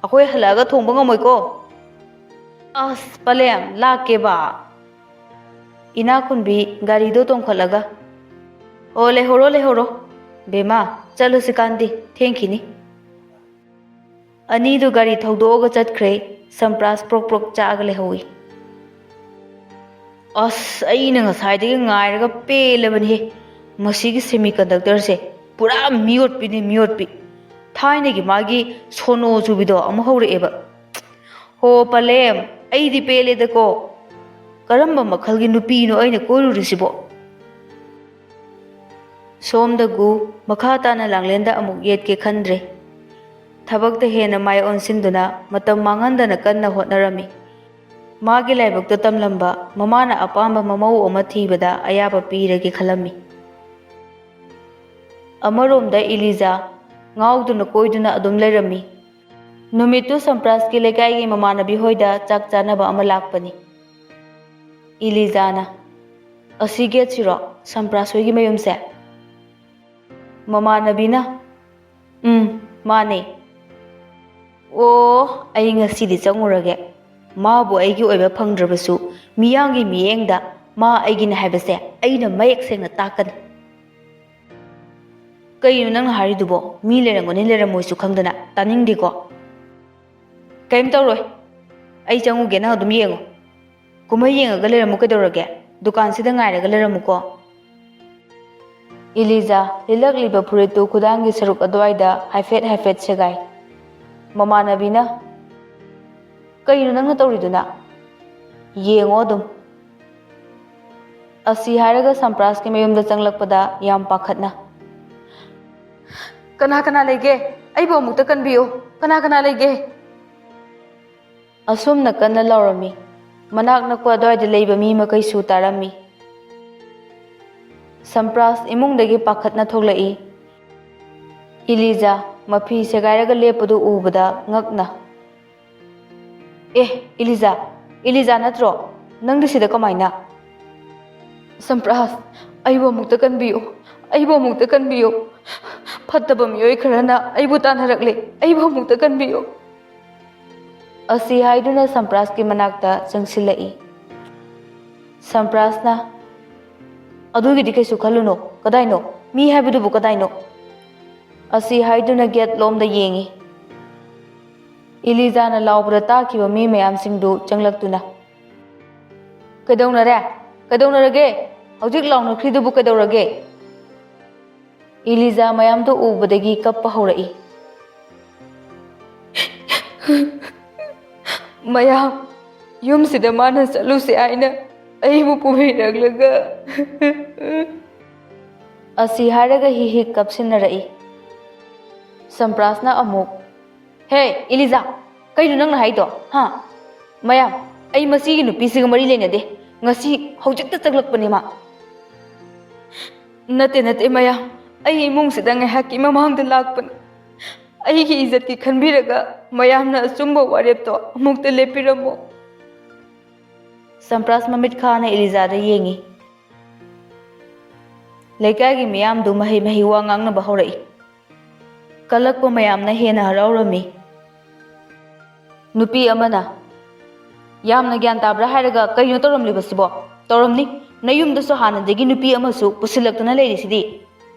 ꯑꯩꯈꯣꯏ ꯍꯜꯂꯛꯑꯒ ꯊꯣꯡꯕ ꯉꯝꯃꯣꯏꯀꯣ꯫" "ꯑꯁ ꯄꯂꯦꯝ, ꯂꯥꯛꯀꯦꯕ꯫" ꯏꯅꯥꯛꯈꯨꯟꯕꯤ ꯒꯥꯔꯤꯗꯣ ꯇꯣꯡꯈꯠꯂꯒ, "ꯑꯣ, ꯂꯩꯍꯧꯔꯣ, ꯂꯩꯍꯧꯔꯣ꯫ ꯕꯦꯝꯃ, ꯆꯠꯂꯁꯤ ꯀꯥꯟꯗꯦ, ꯊꯦꯡꯈꯤꯅꯤ꯫" ꯑꯅꯤꯗꯨ ꯒꯥꯔꯤ ꯊꯧꯗꯣꯛꯑꯒ ꯆꯠꯈ꯭ꯔꯦ꯫ ꯁꯝꯄ꯭ꯔꯥꯁ ꯄ꯭ꯔꯣꯛ ꯄ꯭ꯔꯣꯛ ꯆꯥꯛꯑꯒ ꯂꯩꯍꯧꯏ꯫ "ꯑꯁ, ꯑꯩꯅ ꯉꯁꯥꯏꯗꯒꯤ ꯉꯥꯏꯔꯒ ꯄꯦꯜꯂꯕꯅꯤꯍꯦ꯫ ꯃꯁꯤꯒꯤ ꯁꯦꯃꯤꯀꯟꯗꯛꯇꯔꯁꯦ ꯄꯨꯔꯥ ꯃꯤꯑꯣꯠꯄꯤꯅꯦ, ꯃꯤꯑꯣꯠꯄꯤ꯫ ꯊꯥꯏꯅꯒꯤ ꯃꯥꯒꯤ ꯁꯣꯅꯣ ꯆꯨꯕꯤꯗꯣ ꯑꯃꯨꯛ ꯍꯧꯔꯛꯑꯦꯕ꯫ ꯍꯣ ꯄꯂꯦꯝ, ꯑꯩꯗꯤ ꯄꯦꯜꯂꯦꯗꯀꯣ꯫ ꯀꯔꯝꯕ ꯃꯈꯜꯒꯤ ꯅꯨꯄꯤꯅꯣ ꯑꯩꯅ ꯀꯣꯏꯔꯨꯔꯤꯁꯤꯕꯣ?" ꯁꯣꯝꯗ ꯒꯨ ꯃꯈꯥ ꯇꯥꯅ ꯂꯥꯡꯂꯦꯟꯗ ꯑꯃꯨꯛ ꯌꯦꯠꯀꯦ ꯈꯟꯗ꯭ꯔꯦ꯫ ꯊꯕꯛꯇ ꯍꯦꯟꯅ ꯃꯥꯏ ꯑꯣꯟꯁꯤꯟꯗꯨꯅ ꯃꯇꯝ ꯃꯥꯡꯍꯟꯗꯅ ꯀꯟꯅ ꯍꯣꯠꯅꯔꯝꯃꯤ꯫ ꯃꯥꯒꯤ ꯂꯥꯏꯕꯛꯇ ꯇꯝꯂꯝꯕ ꯃꯃꯥꯅ ꯑꯄꯥꯝꯕ ꯃꯃꯧ ꯑꯃ ꯊꯤꯕꯗ ꯑꯌꯥꯕ ꯄꯤꯔꯒꯦ ꯈꯜꯂꯝꯃꯤ꯫ ꯑꯃꯔꯣꯝꯗ ꯏꯂꯤꯖꯥ ꯉꯥꯎꯗꯨꯅ ꯀꯣꯏꯗꯨꯅ ꯑꯗꯨꯝ ꯂꯩꯔꯝꯃꯤ꯫ ꯅꯨꯃꯤꯠꯇꯨ ꯁꯝꯄ꯭ꯔꯥꯁꯀꯤ ꯂꯩꯀꯥꯏꯒꯤ ꯃꯃꯥꯟꯅꯕꯤ ꯍꯣꯏꯗ ꯆꯥꯛ ꯆꯥꯅꯕ ꯑꯃ ꯂꯥꯛꯄꯅꯤ꯫ ꯏꯂꯤꯖꯥꯅ, "ꯑꯁꯤ ꯒꯦꯠꯁꯤꯔꯣ ꯁꯝꯄ꯭ꯔꯥꯁ ꯍꯣꯏꯒꯤ ꯃꯌꯨꯝꯁꯦ?" ꯃꯃꯥꯟꯅꯕꯤꯅ, "ꯎꯝ, ꯃꯥꯅꯦ꯫" "ꯑꯣ, ꯑꯩ ꯉꯁꯤꯗꯤ ꯆꯪꯉꯨꯔꯒꯦ꯫ ꯃꯥꯕꯨ ꯑꯩꯒꯤ ꯑꯣꯏꯕ ꯐꯪꯗ꯭ꯔꯕꯁꯨ, ꯃꯤꯌꯥꯝꯒꯤ ꯃꯤꯠꯌꯦꯡꯗ ꯃꯥ ꯑꯩꯒꯤꯅꯦ ꯍꯥꯏꯕꯁꯦ ꯑꯩꯅ ꯃꯌꯦꯛ ꯁꯦꯡꯅ ꯇꯥꯛꯀꯅꯤ꯫" "ꯀꯩꯅꯣ ꯅꯪꯅ ꯍꯥꯏꯔꯤꯗꯨꯕꯣ? ꯃꯤ ꯂꯩꯔꯝꯒꯅꯤ ꯂꯩꯔꯝꯃꯣꯏꯁꯨ ꯈꯪꯗꯅ, ꯇꯥꯅꯤꯡꯗꯦꯀꯣ꯫" "ꯀꯩꯝ ꯇꯧꯔꯣꯏ, ꯑꯩ ꯆꯪꯉꯨꯒꯦ, ꯅꯪ ꯑꯗꯨꯝ ꯌꯦꯡꯉꯣ꯫" ꯀꯨꯝꯍꯩ ꯌꯦꯡꯉꯒ ꯂꯩꯔꯝꯃꯨ ꯀꯩꯗꯧꯔꯒꯦ? ꯗꯨꯀꯥꯟꯁꯤꯗ ꯉꯥꯏꯔꯒ ꯂꯩꯔꯝꯃꯨꯀꯣ꯫ ꯏꯂꯤꯖꯥ ꯂꯤꯠꯂꯛꯂꯤꯕ ꯐꯨꯔꯤꯠꯇꯨ ꯈꯨꯗꯥꯡꯒꯤ ꯁꯔꯨꯛ ꯑꯗꯨꯋꯥꯏꯗ ꯍꯥꯏꯐꯦꯠ ꯍꯥꯏꯐꯦꯠ ꯁꯦꯒꯥꯏ꯫ ꯃꯃꯥꯟꯅꯕꯤꯅ, "ꯀꯩꯅꯣ ꯅꯪꯅ ꯇꯧꯔꯤꯗꯨꯅ? ꯌꯦꯡꯉꯣ ꯑꯗꯨꯝ"꯫ ꯑꯁꯤ ꯍꯥꯏꯔꯒ ꯁꯝꯄ꯭ꯔꯥꯁꯀꯤ ꯃꯌꯨꯝꯗ ꯆꯪꯂꯛꯄꯗ ꯌꯥꯝ ꯄꯥꯈꯠꯅ, "ꯀꯅꯥ ꯀꯅꯥ ꯂꯩꯒꯦ? ꯑꯩꯕꯨ ꯑꯃꯨꯛꯇ ꯀꯟꯕꯤꯌꯨ꯫ ꯀꯅꯥ ꯀꯅꯥ ꯂꯩꯒꯦ?" ꯑꯁꯨꯝꯅ ꯀꯟꯅ ꯂꯥꯎꯔꯝꯃꯤ꯫ ꯃꯅꯥꯛ ꯅꯛꯄ ꯑꯗꯨꯋꯥꯏꯗ ꯂꯩꯕ ꯃꯤ ꯃꯈꯩꯁꯨ ꯇꯥꯔꯝꯃꯤ꯫ ꯁꯝꯄ꯭ꯔꯥꯁ ꯏꯃꯨꯡꯗꯒꯤ ꯄꯥꯈꯠꯅ ꯊꯣꯛꯂꯛꯏ꯫ ꯏꯂꯤꯖꯥ ꯃꯐꯤ ꯁꯦꯒꯥꯏꯔꯒ ꯂꯦꯞꯄꯗꯨ ꯎꯕꯗ ꯉꯛꯅ, "ꯑꯦ, ꯏꯂꯤꯖꯥ, ꯏꯂꯤꯖꯥ ꯅꯠꯇ꯭ꯔꯣ? ꯅꯪꯗꯤ ꯁꯤꯗ ꯀꯃꯥꯏꯅ?" "ꯁꯝꯄ꯭ꯔꯥꯁ, ꯑꯩꯕꯨ ꯑꯃꯨꯛꯇ ꯀꯟꯕꯤꯌꯨ, ꯑꯩꯕꯨ ꯑꯃꯨꯛꯇ ꯀꯟꯕꯤꯌꯨ꯫ ꯐꯠꯇꯕ ꯃꯤꯑꯣꯏ ꯈꯔꯅ ꯑꯩꯕꯨ ꯇꯥꯟꯅꯔꯛꯂꯦ, ꯑꯩꯕꯨ ꯑꯃꯨꯛꯇ ꯀꯟꯕꯤꯌꯨ"꯫ ꯑꯁꯤ ꯍꯥꯏꯗꯨꯅ ꯁꯝꯄ꯭ꯔꯥꯁꯀꯤ ꯃꯅꯥꯛꯇ ꯆꯪꯁꯤꯜꯂꯛꯏ꯫ ꯁꯝꯄ꯭ꯔꯥꯁꯅ, "ꯑꯗꯨꯒꯤꯗꯤ ꯀꯩꯁꯨ ꯈꯜꯂꯨꯅꯣ꯫ ꯀꯗꯥꯏꯅꯣ? ꯃꯤ ꯍꯥꯏꯕꯗꯨꯕꯨ ꯀꯗꯥꯏꯅꯣ?" ꯑꯁꯤ ꯍꯥꯏꯗꯨꯅ ꯒꯦꯠ ꯂꯣꯝꯗ ꯌꯦꯡꯏ꯫ ꯏꯂꯤꯖꯥꯅ ꯂꯥꯎꯕꯗ ꯇꯥꯈꯤꯕ ꯃꯤ ꯃꯌꯥꯝꯁꯤꯡꯗꯨ ꯆꯪꯂꯛꯇꯨꯅ, "ꯀꯩꯗꯧꯅꯔꯦ? ꯀꯩꯗꯧꯅꯔꯒꯦ? ꯍꯧꯖꯤꯛ ꯂꯥꯎꯅꯈ꯭ꯔꯤꯗꯨꯕꯨ ꯀꯩꯗꯧꯔꯒꯦ?" ꯏꯂꯤꯖꯥ ꯃꯌꯥꯝꯗꯨ ꯎꯕꯗꯒꯤ ꯀꯞꯄ ꯍꯧꯔꯛꯏ꯫ "ꯃꯌꯥꯝ, ꯌꯨꯝꯁꯤꯗ ꯃꯥꯅ ꯆꯠꯂꯨꯁꯦ ꯍꯥꯏꯅ ꯑꯩꯕꯨ ꯄꯨꯕꯤꯔꯛꯂꯒ"꯫ ꯑꯁꯤ ꯍꯥꯏꯔꯒ ꯍꯤ ꯍꯤꯛ ꯀꯞꯁꯤꯟꯅꯔꯛꯏ꯫ ꯁꯝꯄ꯭ꯔꯥꯁꯅ ꯑꯃꯨꯛ, "ꯍꯦ, ꯏꯂꯤꯖꯥ, ꯀꯩꯅꯣ ꯅꯪꯅ ꯍꯥꯏꯗꯣ? ꯍꯥ? ꯃꯌꯥꯝ, ꯑꯩ ꯃꯁꯤꯒꯤ ꯅꯨꯄꯤꯁꯤꯒ ꯃꯔꯤ ꯂꯩꯅꯗꯦ꯫ ꯉꯁꯤ ꯍꯧꯖꯤꯛꯇ ꯆꯪꯂꯛꯄꯅꯦ ꯃꯥ"꯫ "ꯅꯠꯇꯦ, ꯅꯠꯇꯦ, ꯃꯌꯥꯝ, ꯑꯩ ꯏꯃꯨꯡꯁꯤꯗ ꯉꯥꯏꯍꯥꯛꯀꯤ ꯃꯃꯥꯡꯗ ꯂꯥꯛꯄꯅꯤ꯫ ꯑꯩꯒꯤ ꯏꯖꯠꯀꯤ ꯈꯟꯕꯤꯔꯒ ꯃꯌꯥꯝꯅ ꯑꯆꯨꯝꯕ ꯋꯥꯔꯦꯞꯇꯣ ꯑꯃꯨꯛꯇ ꯂꯦꯞꯄꯤꯔꯝꯃꯣ"꯫ ꯁꯝꯄ꯭ꯔꯥꯁ ꯃꯃꯤꯠ ꯈꯥꯅ ꯏꯂꯤꯖꯥꯗ ꯌꯦꯡꯏ꯫ ꯂꯩꯀꯥꯏꯒꯤ ꯃꯤꯌꯥꯝꯗꯨ ꯃꯍꯩ ꯃꯍꯩ ꯋꯥ ꯉꯥꯡꯅꯕ ꯍꯧꯔꯛꯏ꯫ ꯀꯜꯂꯛꯄ ꯃꯌꯥꯝꯅ ꯍꯦꯟꯅ ꯍꯔꯥꯎꯔꯝꯃꯤ꯫ ꯅꯨꯄꯤ ꯑꯃꯅ, "ꯌꯥꯝꯅ ꯒ꯭ꯌꯥꯟ ꯇꯥꯕ꯭ꯔꯥ ꯍꯥꯏꯔꯒ ꯀꯩꯅꯣ ꯇꯧꯔꯝꯂꯤꯕꯁꯤꯕꯣ? ꯇꯧꯔꯝꯅꯤ, ꯅꯌꯨꯝꯗꯁꯨ ꯍꯥꯟꯅꯗꯒꯤ ꯅꯨꯄꯤ ꯑꯃꯁꯨ ꯄꯨꯁꯤꯜꯂꯛꯇꯨꯅ ꯂꯩꯔꯤꯁꯤꯗꯤ"꯫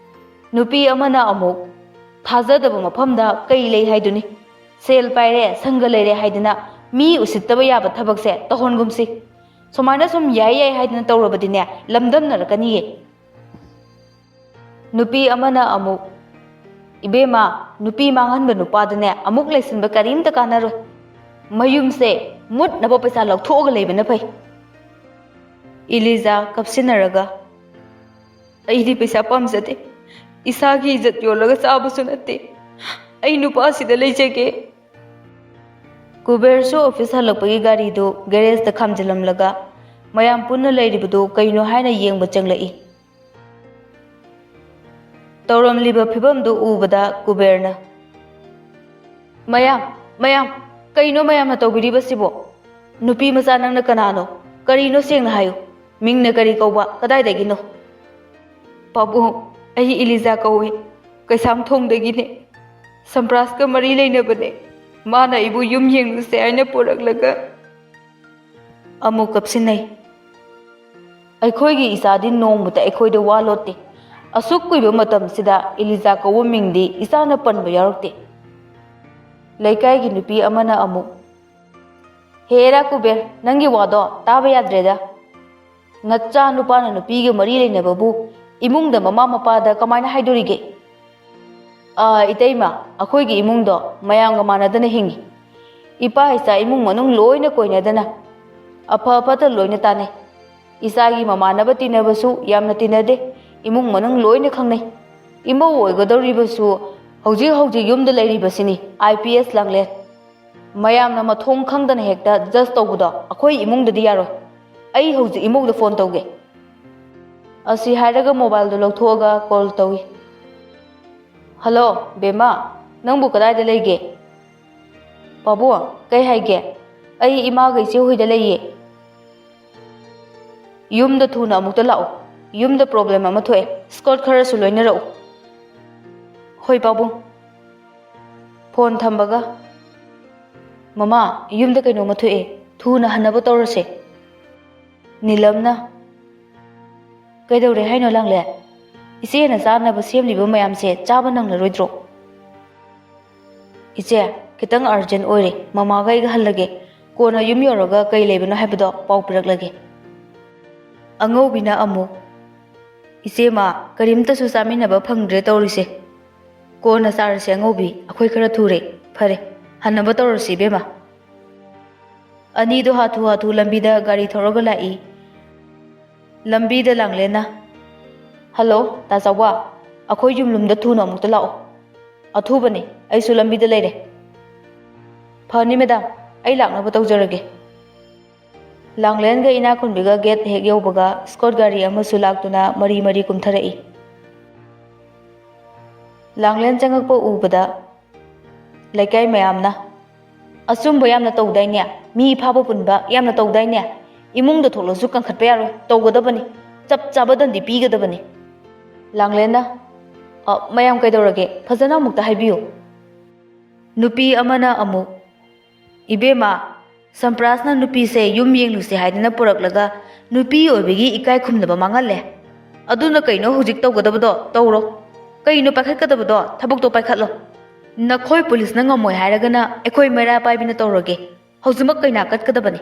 ꯅꯨꯄꯤ ꯑꯃꯅ ꯑꯃꯨꯛ, "ꯊꯥꯖꯗꯕ ꯃꯐꯝꯗ ꯀꯩ ꯂꯩ ꯍꯥꯏꯗꯨꯅꯤ? ꯁꯦꯜ ꯄꯥꯏꯔꯦ, ꯁꯪꯒ ꯂꯩꯔꯦ ꯍꯥꯏꯗꯅ ꯃꯤ ꯎꯁꯤꯠꯇꯕ ꯌꯥꯕ ꯊꯕꯛꯁꯦ ꯇꯧꯍꯟꯒꯨꯝꯁꯤ꯫ ꯁꯨꯃꯥꯏꯅ ꯁꯨꯝ ꯌꯥꯏ ꯌꯥꯏ ꯍꯥꯏꯗꯅ ꯇꯧꯔꯕꯗꯤꯅꯦ, ꯂꯝꯗꯝꯅꯔꯛꯀꯅꯤꯌꯦ꯫ ꯅꯨꯄꯤ ꯑꯃꯅ ꯑꯃꯨꯛ, "ꯏꯕꯦꯝꯃ, ꯅꯨꯄꯤ ꯃꯥꯡꯍꯟꯕ ꯅꯨꯄꯥꯗꯨꯅꯦ ꯑꯃꯨꯛ ꯂꯩꯁꯤꯟꯕ ꯀꯔꯤꯝꯇ ꯀꯥꯟꯅꯔꯣꯏ꯫ ꯃꯌꯨꯝꯁꯦ ꯃꯨꯠꯅꯕ ꯄꯩꯁꯥ ꯂꯧꯊꯣꯛꯑꯒ ꯂꯩꯕꯅ ꯐꯩ꯫" ꯏꯂꯤꯖꯥ ꯀꯞꯁꯤꯟꯅꯔꯒ, "ꯑꯩꯗꯤ ꯄꯩꯁꯥ ꯄꯥꯝꯖꯗꯦ꯫ ꯏꯁꯥꯒꯤ ꯏꯖꯠ ꯌꯣꯜꯂꯒ ꯆꯥꯕꯁꯨ ꯅꯠꯇꯦ꯫ ꯑꯩ ꯅꯨꯄꯥꯁꯤꯗ ꯂꯩꯖꯒꯦ꯫" ꯀꯨꯕꯦꯔꯁꯨ ꯑꯣꯐꯤꯁ ꯍꯜꯂꯛꯄꯒꯤ ꯒꯥꯔꯤꯗꯨ ꯒꯦꯔꯦꯖꯇ ꯈꯥꯝꯖꯤꯜꯂꯝꯂꯒ ꯃꯌꯥꯝ ꯄꯨꯟꯅ ꯂꯩꯔꯤꯕꯗꯨ ꯀꯩꯅꯣ ꯍꯥꯏꯅ ꯌꯦꯡꯕ ꯆꯪꯂꯛꯏ꯫ ꯇꯧꯔꯝꯂꯤꯕ ꯐꯤꯕꯝꯗꯨ ꯎꯕꯗ ꯀꯨꯕꯦꯔꯅ, "ꯃꯌꯥꯝ, ꯃꯌꯥꯝ, ꯀꯩꯅꯣ ꯃꯌꯥꯝꯅ ꯇꯧꯕꯤꯔꯤꯕꯁꯤꯕꯣ? ꯅꯨꯄꯤ ꯃꯆꯥ, ꯅꯪꯅ ꯀꯅꯥꯅꯣ? ꯀꯔꯤꯅꯣ, ꯁꯦꯡꯅ ꯍꯥꯏꯌꯨ꯫ ꯃꯤꯡꯅ ꯀꯔꯤ ꯀꯧꯕ? ꯀꯗꯥꯏꯗꯒꯤꯅꯣ?" "ꯄꯥꯕꯨꯡ, ꯑꯩ ꯏꯂꯤꯖꯥ ꯀꯧꯏ꯫ ꯀꯩꯁꯥꯝꯊꯣꯡꯗꯒꯤꯅꯦ꯫ ꯁꯝꯄ꯭ꯔꯥꯁꯀ ꯃꯔꯤ ꯂꯩꯅꯕꯅꯦ꯫ ꯃꯥꯅ ꯑꯩꯕꯨ ꯌꯨꯝ ꯌꯦꯡꯂꯨꯁꯦ ꯍꯥꯏꯅ ꯄꯨꯔꯛꯂꯒ꯫" ꯑꯃꯨꯛ ꯀꯞꯁꯤꯟꯅꯩ꯫ "ꯑꯩꯈꯣꯏꯒꯤ ꯏꯆꯥꯗꯤ ꯅꯣꯡꯃꯇ ꯑꯩꯈꯣꯏꯗ ꯋꯥ ꯂꯣꯠꯇꯦ꯫ ꯑꯁꯨꯛ ꯀꯨꯏꯕ ꯃꯇꯝꯁꯤꯗ ꯏꯂꯤꯖꯥ ꯀꯧꯕ ꯃꯤꯡꯗꯤ ꯏꯆꯥꯅ ꯄꯟꯕ ꯌꯥꯎꯔꯛꯇꯦ꯫" ꯂꯩꯀꯥꯏꯒꯤ ꯅꯨꯄꯤ ꯑꯃꯅ ꯑꯃꯨꯛ, "ꯍꯦꯔꯥ ꯀꯨꯕꯦꯔ, ꯅꯪꯒꯤ ꯋꯥꯗꯣ ꯇꯥꯕ ꯌꯥꯗ꯭ꯔꯦꯗ꯫ ꯅꯆꯥ ꯅꯨꯄꯥꯅ ꯅꯨꯄꯤꯒ ꯃꯔꯤ ꯂꯩꯅꯕꯕꯨ ꯏꯃꯨꯡꯗ ꯃꯃꯥ ꯃꯄꯥꯗ ꯀꯃꯥꯏꯅ ꯍꯥꯏꯗꯣꯔꯤꯒꯦ?" "ꯑꯥ, ꯏꯇꯩꯃ, ꯑꯩꯈꯣꯏꯒꯤ ꯏꯃꯨꯡꯗꯣ ꯃꯌꯥꯝꯒ ꯃꯥꯟꯅꯗꯅ ꯍꯤꯡꯉꯤ꯫ ꯏꯄꯥ ꯏꯆꯥ ꯏꯃꯨꯡ ꯃꯅꯨꯡ ꯂꯣꯏꯅ ꯀꯣꯏꯅꯗꯅ ꯑꯐ ꯐꯠꯇ ꯂꯣꯏꯅ ꯇꯥꯟꯅꯩ꯫ ꯏꯆꯥꯒꯤ ꯃꯃꯥꯟꯅꯕ ꯇꯤꯟꯅꯕꯁꯨ ꯌꯥꯝꯅ ꯇꯤꯟꯅꯗꯦ꯫ ꯏꯃꯨꯡ ꯃꯅꯨꯡ ꯂꯣꯏꯅ ꯈꯪꯅꯩ꯫ ꯏꯃꯧ ꯑꯣꯏꯒꯗꯧꯔꯤꯕꯁꯨ ꯍꯧꯖꯤꯛ ꯍꯧꯖꯤꯛ ꯌꯨꯝꯗ ꯂꯩꯔꯤꯕꯁꯤꯅꯤ, ꯑꯥꯏ ꯄꯤ ꯑꯦꯁ ꯂꯥꯡꯂꯦꯟ꯫ ꯃꯌꯥꯝꯅ ꯃꯊꯣꯡ ꯈꯪꯗꯅ ꯍꯦꯛꯇ ꯖꯁ ꯇꯧꯕꯗꯣ ꯑꯩꯈꯣꯏ ꯏꯃꯨꯡꯗꯗꯤ ꯌꯥꯔꯣꯏ꯫ ꯑꯩ ꯍꯧꯖꯤꯛ ꯏꯃꯧꯗ ꯐꯣꯟ ꯇꯧꯒꯦ꯫" ꯑꯁꯤ ꯍꯥꯏꯔꯒ ꯃꯣꯕꯥꯏꯜꯗꯨ ꯂꯧꯊꯣꯛꯑꯒ ꯀꯣꯜ ꯇꯧꯏ꯫ "ꯍꯜꯂꯣ, ꯕꯦꯝꯃ, ꯅꯪꯕꯨ ꯀꯗꯥꯏꯗ ꯂꯩꯒꯦ?" "ꯄꯥꯕꯨꯡ, ꯀꯩ ꯍꯥꯏꯒꯦ?" "ꯑꯩ ꯏꯃꯥꯒ ꯏꯆꯦ ꯍꯣꯏꯗ ꯂꯩꯌꯦ꯫" "ꯌꯨꯝꯗ ꯊꯨꯅ ꯑꯃꯨꯛꯇ ꯂꯥꯛꯎ꯫ ꯌꯨꯝꯗ ꯄ꯭ꯔꯣꯕ꯭ꯂꯦꯝ ꯑꯃ ꯊꯣꯛꯑꯦ꯫ ꯁ꯭ꯀꯣꯠ ꯈꯔꯁꯨ ꯂꯣꯏꯅꯔꯛꯎ꯫" "ꯍꯣꯏ, ꯄꯥꯕꯨꯡ꯫" ꯐꯣꯟ ꯊꯝꯕꯒ, "ꯃꯃꯥ, ꯌꯨꯝꯗ ꯀꯩꯅꯣꯝꯃ ꯊꯣꯛꯑꯦ꯫ ꯊꯨꯅ ꯍꯟꯅꯕ ꯇꯧꯔꯁꯦ꯫" ꯅꯤꯂꯝꯅ, "ꯀꯩꯗꯧꯔꯦ ꯍꯥꯏꯅꯣ, ꯂꯥꯡꯂꯦꯟ? ꯏꯆꯦꯅ ꯆꯥꯅꯕ ꯁꯦꯝꯂꯤꯕ ꯃꯌꯥꯝꯁꯦ ꯆꯥꯕ ꯅꯪꯂꯔꯣꯏꯗ꯭ꯔꯣ?" "ꯏꯆꯦ, ꯈꯤꯇꯪ ꯑꯔꯖꯦꯟ ꯑꯣꯏꯔꯦ, ꯃꯃꯥꯒ ꯑꯩꯒ ꯍꯜꯂꯒꯦ꯫ ꯀꯣꯟꯅ ꯌꯨꯝ ꯌꯧꯔꯒ ꯀꯩ ꯂꯩꯕꯅꯣ ꯍꯥꯏꯕꯗꯣ ꯄꯥꯎ ꯄꯤꯔꯛꯂꯒꯦ꯫ ꯑꯉꯧꯕꯤꯅ ꯑꯃꯨꯛ, "ꯏꯆꯦꯃ, ꯀꯔꯤꯝꯇꯁꯨ ꯆꯥꯃꯤꯟꯅꯕ ꯐꯪꯗ꯭ꯔꯦ ꯇꯧꯔꯤꯁꯦ꯫ ꯀꯣꯟꯅ ꯆꯥꯔꯁꯦ ꯑꯉꯧꯕꯤ, ꯑꯩꯈꯣꯏ ꯈꯔ ꯊꯨꯔꯦ꯫ ꯐꯔꯦ, ꯍꯟꯅꯕ ꯇꯧꯔꯁꯤ ꯏꯕꯦꯝꯃ꯫" ꯑꯅꯤꯗꯣ ꯍꯥꯊꯨ ꯍꯥꯊꯨ ꯂꯝꯕꯤꯗ ꯒꯥꯔꯤ ꯊꯧꯔꯒ ꯂꯥꯛꯏ꯫ ꯂꯝꯕꯤꯗ ꯂꯥꯡꯂꯦꯟꯅ, "ꯍꯜꯂꯣ, ꯇꯥ ꯆꯥꯎꯕ, ꯑꯩꯈꯣꯏ ꯌꯨꯝꯂꯣꯝꯗ ꯊꯨꯅ ꯑꯃꯨꯛꯇ ꯂꯥꯛꯑꯣ꯫ ꯑꯊꯨꯕꯅꯤ, ꯑꯩꯁꯨ ꯂꯝꯕꯤꯗ ꯂꯩꯔꯦ꯫" "ꯐꯅꯤ ꯃꯦꯗꯥꯝ, ꯑꯩ ꯂꯥꯛꯅꯕ ꯇꯧꯖꯔꯒꯦ꯫" ꯂꯥꯡꯂꯦꯟꯒ ꯏꯅꯥꯈꯨꯟꯕꯤꯒ ꯒꯦꯠ ꯍꯦꯛ ꯌꯧꯕꯒ ꯁ꯭ꯀꯣꯠ ꯒꯥꯔꯤ ꯑꯃꯁꯨ ꯂꯥꯛꯇꯨꯅ ꯃꯔꯤ ꯃꯔꯤ ꯀꯨꯝꯊꯔꯛꯏ꯫ ꯂꯥꯡꯂꯦꯟ ꯆꯪꯉꯛꯄ ꯎꯕꯗ ꯂꯩꯀꯥꯏ ꯃꯌꯥꯝꯅ, "ꯑꯆꯨꯝꯕ ꯌꯥꯝꯅ ꯇꯧꯗꯥꯏꯅꯦ? ꯃꯤ ꯐꯥꯕ ꯄꯨꯟꯕ ꯌꯥꯝꯅ ꯇꯧꯗꯥꯏꯅꯦ? ꯏꯃꯨꯡꯗ ꯊꯣꯛꯂꯁꯨ ꯀꯟꯈꯠꯄ ꯌꯥꯔꯣꯏ, ꯇꯧꯒꯗꯕꯅꯤ, ꯆꯞ ꯆꯥꯕ ꯗꯟꯗꯤ ꯄꯤꯒꯗꯕꯅꯤ꯫" ꯂꯥꯡꯂꯦꯟꯅ, "ꯑ, ꯃꯌꯥꯝ ꯀꯩꯗꯧꯔꯒꯦ? ꯐꯖꯅ ꯑꯃꯨꯛꯇ ꯍꯥꯏꯕꯤꯌꯨ꯫" ꯅꯨꯄꯤ ꯑꯃꯅ ꯑꯃꯨꯛ, "ꯏꯕꯦꯝꯃ, ꯁꯝꯄ꯭ꯔꯥꯁꯅ ꯅꯨꯄꯤꯁꯦ ꯌꯨꯝ ꯌꯦꯡꯂꯨꯁꯦ ꯍꯥꯏꯗꯅ ꯄꯨꯔꯛꯂꯒ ꯅꯨꯄꯤ ꯑꯣꯏꯕꯒꯤ ꯏꯀꯥꯏ ꯈꯨꯝꯅꯕ ꯃꯥꯡꯍꯜꯂꯦ꯫ ꯑꯗꯨꯅ ꯀꯩꯅꯣ ꯍꯧꯖꯤꯛ ꯇꯧꯒꯗꯕꯗꯣ ꯇꯧꯔꯣ꯫ ꯀꯩꯅꯣ ꯄꯥꯏꯈꯠꯀꯗꯕꯗꯣ ꯊꯕꯛꯇꯣ ꯄꯥꯏꯈꯠꯂꯣ꯫ ꯅꯈꯣꯏ ꯄꯨꯂꯤꯁꯅ ꯉꯝꯃꯣꯏ ꯍꯥꯏꯔꯒꯅ ꯑꯩꯈꯣꯏ ꯃꯩꯔꯥ ꯄꯥꯏꯕꯤꯅ ꯇꯧꯔꯒꯦ꯫ ꯍꯧꯖꯤꯛꯃꯛ ꯀꯩꯅꯥ ꯀꯠꯀꯗꯕꯅꯤ꯫"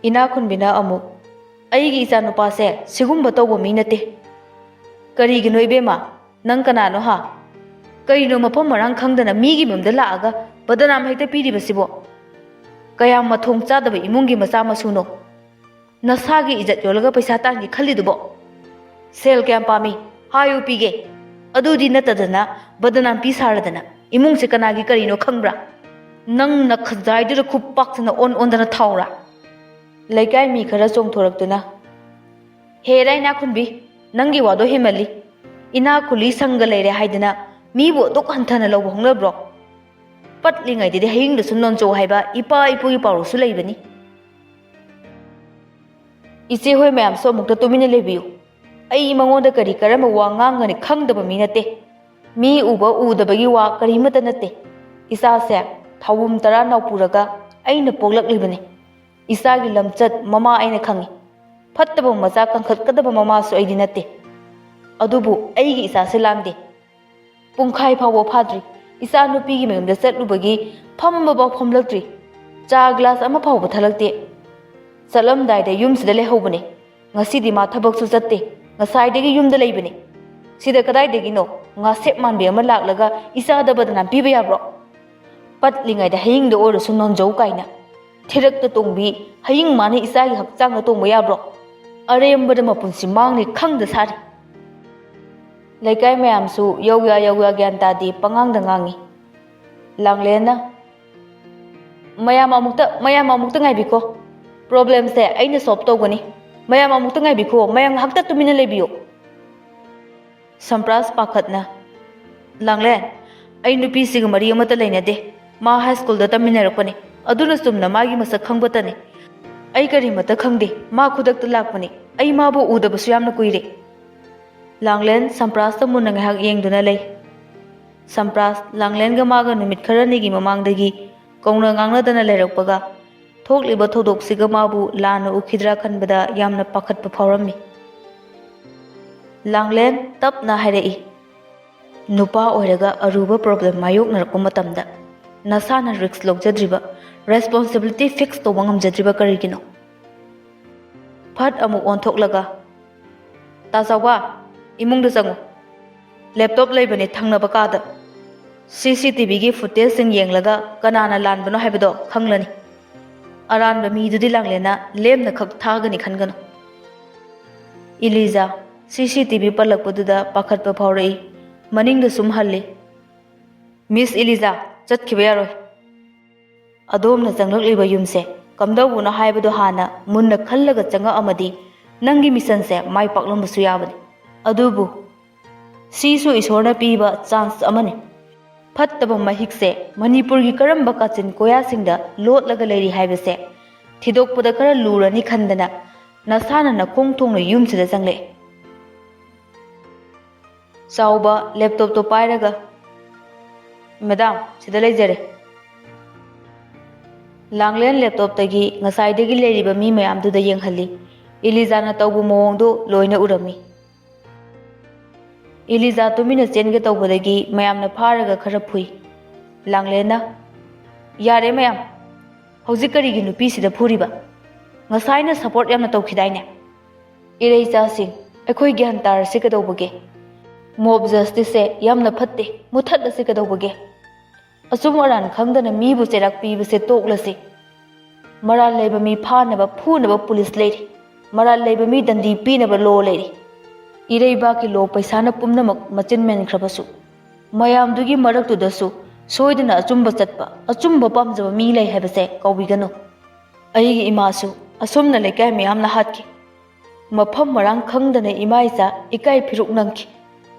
ꯏꯅꯥꯈꯨꯟꯕꯤꯅ ꯑꯃꯨꯛ, "ꯑꯩꯒꯤ ꯏꯆꯥꯅꯨꯄꯥꯁꯦ ꯁꯤꯒꯨꯝꯕ ꯇꯧꯕ ꯃꯤ ꯅꯠꯇꯦ꯫" "ꯀꯔꯤꯒꯤꯅꯣ ꯏꯕꯦꯝꯃ? ꯅꯪ ꯀꯅꯥꯅꯣ ꯍꯥ? ꯀꯩꯅꯣ ꯃꯐꯝ ꯃꯔꯥꯡ ꯈꯪꯗꯅ ꯃꯤꯒꯤ ꯃꯌꯨꯝꯗ ꯂꯥꯛꯑꯒ ꯕꯗꯅꯥꯝ ꯍꯦꯛꯇ ꯄꯤꯔꯤꯕꯁꯤꯕꯣ? ꯀꯌꯥꯝ ꯃꯊꯣꯡ ꯆꯥꯗꯕ ꯏꯃꯨꯡꯒꯤ ꯃꯆꯥ ꯃꯁꯨꯅꯣ? ꯅꯁꯥꯒꯤ ꯏꯖꯠ ꯌꯣꯜꯂꯒ ꯄꯩꯁꯥ ꯇꯥꯟꯒꯦ ꯈꯜꯂꯤꯗꯨꯕꯣ? ꯁꯦꯜ ꯀꯌꯥꯝ ꯄꯥꯝꯃꯤ? ꯍꯥꯏꯌꯨ ꯄꯤꯒꯦ꯫ ꯑꯗꯨꯗꯤ ꯅꯠꯇꯗꯅ ꯕꯗꯅꯥꯝ ꯄꯤ ꯁꯥꯔꯗꯅ ꯏꯃꯨꯡꯁꯦ ꯀꯅꯥꯒꯤ ꯀꯔꯤꯅꯣ ꯈꯪꯕ꯭ꯔꯥ? ꯅꯪ ꯅꯈꯖꯥꯏꯗꯨꯗ ꯈꯨꯄꯥꯛꯁꯤꯅ ꯑꯣꯟ ꯑꯣꯟꯗꯅ ꯊꯥꯎꯔꯥ?" ꯂꯩꯀꯥꯏ ꯃꯤ ꯈꯔ ꯆꯣꯡꯊꯣꯔꯛꯇꯨꯅ, "ꯍꯦꯔꯥ ꯏꯅꯥꯈꯨꯟꯕꯤ, ꯅꯪꯒꯤ ꯋꯥꯗꯣ ꯍꯦꯟꯃꯜꯂꯤ꯫ ꯏꯅꯥꯛ ꯈꯨꯜꯂꯤ ꯁꯪꯒ ꯂꯩꯔꯦ ꯍꯥꯏꯗꯅ ꯃꯤꯕꯨ ꯑꯗꯨꯛ ꯍꯟꯊꯅ ꯂꯧꯕ ꯍꯧꯅꯕ꯭ꯔꯣ? ꯄꯠꯂꯤꯉꯩꯗꯗꯤ ꯍꯌꯤꯡꯗꯁꯨ ꯅꯣꯟꯆꯣꯛ ꯍꯥꯏꯕ ꯏꯄꯥ ꯏꯄꯨꯒꯤ ꯄꯥꯎꯔꯧꯁꯨ ꯂꯩꯕꯅꯤ꯫" "ꯏꯆꯦ ꯍꯣꯏ ꯃꯌꯥꯝꯁꯨ ꯑꯃꯨꯛꯇ ꯇꯨꯃꯤꯟꯅ ꯂꯩꯕꯤꯌꯨ꯫ ꯑꯩ ꯃꯉꯣꯟꯗ ꯀꯔꯤ ꯀꯔꯝꯕ ꯋꯥ ꯉꯥꯡꯒꯅꯤ ꯈꯪꯗꯕ ꯃꯤ ꯅꯠꯇꯦ꯫ ꯃꯤ ꯎꯕ ꯎꯗꯕꯒꯤ ꯋꯥ ꯀꯔꯤꯃꯠꯇ ꯅꯠꯇꯦ꯫ ꯏꯆꯥꯁꯦ ꯊꯥꯎꯕꯨꯝ ꯇꯔꯥ ꯅꯥꯎꯄꯨꯔꯒ ꯑꯩꯅ ꯄꯣꯛꯂꯛꯂꯤꯕꯅꯤ꯫ ꯏꯆꯥꯒꯤ ꯂꯝꯆꯠ ꯃꯃꯥ ꯑꯩꯅ ꯈꯪꯏ꯫ ꯐꯠꯇꯕ ꯃꯆꯥ ꯀꯟꯈꯠꯀꯗꯕ ꯃꯃꯥꯁꯨ ꯑꯩꯗꯤ ꯅꯠꯇꯦ꯫ ꯑꯗꯨꯕꯨ ꯑꯩꯒꯤ ꯏꯆꯥꯁꯦ ꯂꯥꯟꯗꯦ꯫ ꯄꯨꯡꯈꯥꯏ ꯐꯥꯎꯕ ꯐꯥꯗ꯭ꯔꯤ, ꯏꯆꯥ ꯅꯨꯄꯤꯒꯤ ꯃꯌꯨꯝꯗ ꯆꯠꯂꯨꯕꯒꯤ ꯐꯝꯕꯐꯥꯎ ꯐꯝꯂꯛꯇ꯭ꯔꯤ꯫ ꯆꯥ ꯒ꯭ꯂꯥꯁ ꯑꯃ ꯐꯥꯎꯕ ꯊꯛꯂꯛꯇꯦ꯫ ꯆꯠꯂꯝꯗꯥꯏꯗ ꯌꯨꯝꯁꯤꯗ ꯂꯩꯍꯧꯕꯅꯦ꯫ ꯉꯁꯤꯗꯤ ꯃꯥ ꯊꯕꯛꯁꯨ ꯆꯠꯇꯦ, ꯉꯁꯥꯏꯗꯒꯤ ꯌꯨꯝꯗ ꯂꯩꯕꯅꯦ꯫ ꯁꯤꯗ ꯀꯗꯥꯏꯗꯒꯤꯅꯣ ꯉꯥꯁꯦꯞ ꯃꯥꯟꯕꯤ ꯑꯃ ꯂꯥꯛꯂꯒ ꯏꯆꯥꯗ ꯕꯗꯅꯥꯝ ꯄꯤꯕ ꯌꯥꯕ꯭ꯔꯣ? ꯄꯠꯂꯤꯉꯩꯗ ꯍꯌꯤꯡꯗ ꯑꯣꯏꯔꯁꯨ ꯅꯣꯟꯖꯧ ꯀꯥꯏꯅ꯫ ꯊꯤꯔꯛꯇ ꯇꯣꯡꯕꯤ ꯍꯌꯤꯡ ꯃꯥꯅ ꯏꯆꯥꯒꯤ ꯍꯛꯆꯥꯡꯗ ꯇꯣꯡꯕ ꯌꯥꯕ꯭ꯔꯣ? ꯑꯔꯦꯝꯕꯗ ꯃꯄꯨꯟꯁꯤ ꯃꯥꯡꯅꯤ ꯈꯪꯗ ꯁꯥꯔꯤ꯫ ꯂꯩꯀꯥꯏ ꯃꯌꯥꯝꯁꯨ ꯌꯧꯌꯥ ꯌꯧꯌꯥ ꯒ꯭ꯌꯥꯟ ꯇꯥꯗꯦ, ꯄꯉꯥꯡꯗ ꯉꯥꯡꯉꯤ꯫ ꯂꯥꯡꯂꯦꯟꯅ, "ꯃꯌꯥꯝ ꯑꯃꯨꯛꯇ, ꯃꯌꯥꯝ ꯑꯃꯨꯛꯇ ꯉꯥꯏꯕꯤꯈꯣ꯫ ꯄ꯭ꯔꯣꯕ꯭ꯂꯦꯝꯁꯦ ꯑꯩꯅ ꯁꯣꯜꯕ ꯇꯧꯒꯅꯤ꯫ ꯃꯌꯥꯝ ꯑꯃꯨꯛꯇ ꯉꯥꯏꯕꯤꯈꯣ, ꯃꯌꯥꯝ ꯉꯥꯏꯍꯥꯛꯇ ꯇꯨꯃꯤꯟꯅ ꯂꯩꯕꯤꯌꯨ"꯫ ꯁꯝꯄ꯭ꯔꯥꯁ ꯄꯥꯈꯠꯅ, "ꯂꯥꯡꯂꯦꯟ, ꯑꯩ ꯅꯨꯄꯤꯁꯤꯒ ꯃꯔꯤ ꯑꯃꯠꯇ ꯂꯩꯅꯗꯦ꯫ ꯃꯥ ꯍꯥꯏ ꯁ꯭ꯀꯨꯜꯗ ꯇꯝꯃꯤꯟꯅꯔꯛꯄꯅꯤ, ꯑꯗꯨꯅ ꯆꯨꯝꯅ ꯃꯥꯒꯤ ꯃꯁꯛ ꯈꯪꯕꯇꯅꯤ꯫ ꯑꯩ ꯀꯔꯤꯃꯠꯇ ꯈꯪꯗꯦ, ꯃꯥ ꯈꯨꯗꯛꯇ ꯂꯥꯛꯄꯅꯤ꯫ ꯑꯩ ꯃꯥꯕꯨ ꯎꯗꯕꯁꯨ ꯌꯥꯝꯅ ꯀꯨꯏꯔꯦ"꯫ ꯂꯥꯡꯂꯦꯟ ꯁꯝꯄ꯭ꯔꯥꯁꯇ ꯃꯨꯟꯅ ꯉꯥꯏꯍꯥꯛ ꯌꯦꯡꯗꯨꯅ ꯂꯩ꯫ ꯁꯝꯄ꯭ꯔꯥꯁ ꯂꯥꯡꯂꯦꯟꯒ ꯃꯥꯒ ꯅꯨꯃꯤꯠ ꯈꯔꯅꯤꯒꯤ ꯃꯃꯥꯡꯗꯒꯤ ꯀꯧꯅ ꯉꯥꯡꯅꯗꯅ ꯂꯩꯔꯛꯄꯒ, ꯊꯣꯛꯂꯤꯕ ꯊꯧꯗꯣꯛꯁꯤꯒ ꯃꯥꯕꯨ ꯂꯥꯟꯅ ꯎꯈꯤꯗ꯭ꯔꯥ ꯈꯟꯕꯗ ꯌꯥꯝꯅ ꯄꯥꯈꯠꯄ ꯐꯥꯎꯔꯝꯃꯤ꯫ ꯂꯥꯡꯂꯦꯟ ꯇꯞꯅ ꯍꯥꯏꯔꯛꯏ, "ꯅꯨꯄꯥ ꯑꯣꯏꯔꯒ ꯑꯔꯨꯕ ꯄ꯭ꯔꯣꯕ꯭ꯂꯦꯝ ꯃꯥꯌꯣꯛꯅꯔꯛꯄ ꯃꯇꯝꯗ ꯅꯁꯥꯅ ꯔꯤꯁ꯭ꯛ ꯂꯧꯖꯗ꯭ꯔꯤꯕ, ꯔꯦꯁꯄꯣꯟꯁꯤꯕꯤꯂꯤꯇꯤ ꯐꯤꯛꯁ ꯇꯧꯕ ꯉꯝꯖꯗ꯭ꯔꯤꯕ ꯀꯔꯤꯒꯤꯅꯣ?" ꯐꯠ ꯑꯃꯨꯛ ꯑꯣꯟꯊꯣꯛꯂꯒ, "ꯇꯥ ꯆꯥꯎꯕ, ꯏꯃꯨꯡꯗ ꯆꯪꯉꯨ꯫ ꯂꯦꯞꯇꯣꯞ ꯂꯩꯕꯅꯦ ꯊꯪꯅꯕ ꯀꯥꯗ꯫ ꯁꯤ ꯁꯤ ꯇꯤ ꯚꯤꯒꯤ ꯐꯨꯇꯦꯖꯁꯤꯡ ꯌꯦꯡꯂꯒ ꯀꯅꯥꯅ ꯂꯥꯟꯕꯅꯣ ꯍꯥꯏꯕꯗꯣ ꯈꯪꯂꯅꯤ꯫ ꯑꯔꯥꯟꯕ ꯃꯤꯗꯨꯗꯤ ꯂꯥꯡꯂꯦꯟꯅ ꯂꯦꯝꯅ ꯈꯛ ꯊꯥꯒꯅꯤ ꯈꯟꯒꯅꯨ"꯫ ꯏꯂꯤꯖꯥ ꯁꯤ ꯁꯤ ꯇꯤ ꯚꯤ ꯄꯜꯂꯛꯄꯗꯨꯗ ꯄꯥꯈꯠꯄ ꯐꯥꯎꯔꯛꯏ꯫ ꯃꯅꯤꯡꯗ ꯁꯨꯝ ꯍꯜꯂꯤ꯫ "ꯃꯤꯁ ꯏꯂꯤꯖꯥ, ꯆꯠꯈꯤꯕ ꯌꯥꯔꯣꯏ꯫ ꯑꯗꯣꯝꯅ ꯆꯪꯂꯛꯂꯤꯕ ꯌꯨꯝꯁꯦ ꯀꯝꯗꯧꯕꯅꯣ ꯍꯥꯏꯕꯗꯨ ꯍꯥꯟꯅ ꯃꯨꯟꯅ ꯈꯜꯂꯒ ꯆꯪꯉꯛꯑꯝꯃꯗꯤ ꯅꯪꯒꯤ ꯃꯤꯁꯟꯁꯦ ꯃꯥꯏ ꯄꯥꯛꯂꯝꯕꯁꯨ ꯌꯥꯕꯅꯤ꯫ ꯑꯗꯨꯕꯨ ꯁꯤꯁꯨ ꯏꯁꯣꯔꯅ ꯄꯤꯕ ꯆꯥꯟꯁ ꯑꯃꯅꯤ꯫ ꯐꯠꯇꯕ ꯃꯍꯤꯛꯁꯦ ꯃꯅꯤꯄꯨꯔꯒꯤ ꯀꯔꯝꯕ ꯀꯥꯆꯤꯟ ꯀꯣꯌꯥꯁꯤꯡꯗ ꯂꯣꯠꯂꯒ ꯂꯩꯔꯤ ꯍꯥꯏꯕꯁꯦ ꯊꯤꯗꯣꯛꯄꯗ ꯈꯔ ꯂꯨꯔꯅꯤ ꯈꯟꯗꯅ ꯅꯁꯥꯅ ꯅꯈꯣꯡ ꯊꯣꯡꯅ ꯌꯨꯝꯁꯤꯗ ꯆꯪꯂꯛꯑꯦ"꯫ ꯆꯥꯎꯕ ꯂꯦꯞꯇꯣꯞꯇꯣ ꯄꯥꯏꯔꯒ, "ꯃꯦꯗꯥꯝ, ꯁꯤꯗ ꯂꯩꯖꯔꯦ"꯫ ꯂꯥꯡꯂꯦꯟ ꯂꯦꯞꯇꯣꯞꯇꯒꯤ ꯉꯁꯥꯏꯗꯒꯤ ꯂꯩꯔꯤꯕ ꯃꯤ ꯃꯌꯥꯝꯗꯨꯗ ꯌꯦꯡꯍꯜꯂꯤ꯫ ꯏꯂꯤꯖꯥꯅ ꯇꯧꯕ ꯃꯑꯣꯡꯗꯨ ꯂꯣꯏꯅ ꯎꯔꯝꯃꯤ꯫ ꯏꯂꯤꯖꯥ ꯇꯨꯃꯤꯟꯅ ꯆꯦꯟꯒꯦ ꯇꯧꯕꯗꯒꯤ ꯃꯌꯥꯝꯅ ꯐꯥꯔꯒ ꯈꯔ ꯐꯨꯏ꯫ ꯂꯥꯡꯂꯦꯟꯅ, "ꯌꯥꯔꯦ ꯃꯌꯥꯝ, ꯍꯧꯖꯤꯛ ꯀꯔꯤꯒꯤ ꯅꯨꯄꯤꯁꯤꯗ ꯐꯨꯔꯤꯕ? ꯉꯁꯥꯏꯅ ꯁꯄꯣꯔꯠ ꯌꯥꯝꯅ ꯇꯧꯈꯤꯗꯥꯏꯅꯦ? ꯏꯔꯩꯆꯥꯁꯤꯡ, ꯑꯩꯈꯣꯏ ꯒ꯭ꯌꯥꯟ ꯇꯥꯔꯁꯤ ꯀꯩꯗꯧꯕꯒꯦ? ꯃꯣꯕ ꯖꯁꯇꯤꯁꯁꯦ ꯌꯥꯝꯅ ꯐꯠꯇꯦ, ꯃꯨꯊꯠꯂꯁꯤ ꯀꯩꯗꯧꯕꯒꯦ? ꯑꯆꯨꯝ ꯑꯔꯥꯟ ꯈꯪꯗꯅ ꯃꯤꯕꯨ ꯆꯩꯔꯥꯛ ꯄꯤꯕꯁꯦ ꯇꯣꯛꯂꯁꯤ꯫ ꯃꯔꯥꯜ ꯂꯩꯕ ꯃꯤ ꯐꯥꯅꯕ, ꯐꯨꯅꯕ ꯄꯨꯂꯤꯁ ꯂꯩꯔꯤ꯫ ꯃꯔꯥꯜ ꯂꯩꯕ ꯃꯤ ꯗꯟꯗꯤ ꯄꯤꯅꯕ ꯂꯣ ꯂꯩꯔꯤ꯫ ꯏꯔꯩꯕꯥꯛꯀꯤ ꯂꯣ ꯄꯩꯁꯥꯅ ꯄꯨꯝꯅꯃꯛ ꯃꯆꯤꯟ ꯃꯦꯟꯈ꯭ꯔꯕꯁꯨ, ꯃꯌꯥꯝꯗꯨꯒꯤ ꯃꯔꯛꯇꯨꯗꯁꯨ ꯁꯣꯏꯗꯅ ꯑꯆꯨꯝꯕ ꯆꯠꯄ, ꯑꯆꯨꯝꯕ ꯄꯥꯝꯖꯕ ꯃꯤ ꯂꯩ ꯍꯥꯏꯕꯁꯦ ꯀꯥꯎꯕꯤꯒꯅꯨ꯫ ꯑꯩꯒꯤ ꯏꯃꯥꯁꯨ ꯑꯁꯨꯝꯅ ꯂꯩꯀꯥꯏ ꯃꯌꯥꯝꯅ ꯍꯥꯠꯈꯤ꯫ ꯃꯐꯝ ꯃꯔꯥꯡ ꯈꯪꯗꯅ ꯏꯃꯥ ꯏꯆꯥ ꯏꯀꯥꯏ ꯐꯤꯔꯨꯛ ꯅꯪꯈꯤ꯫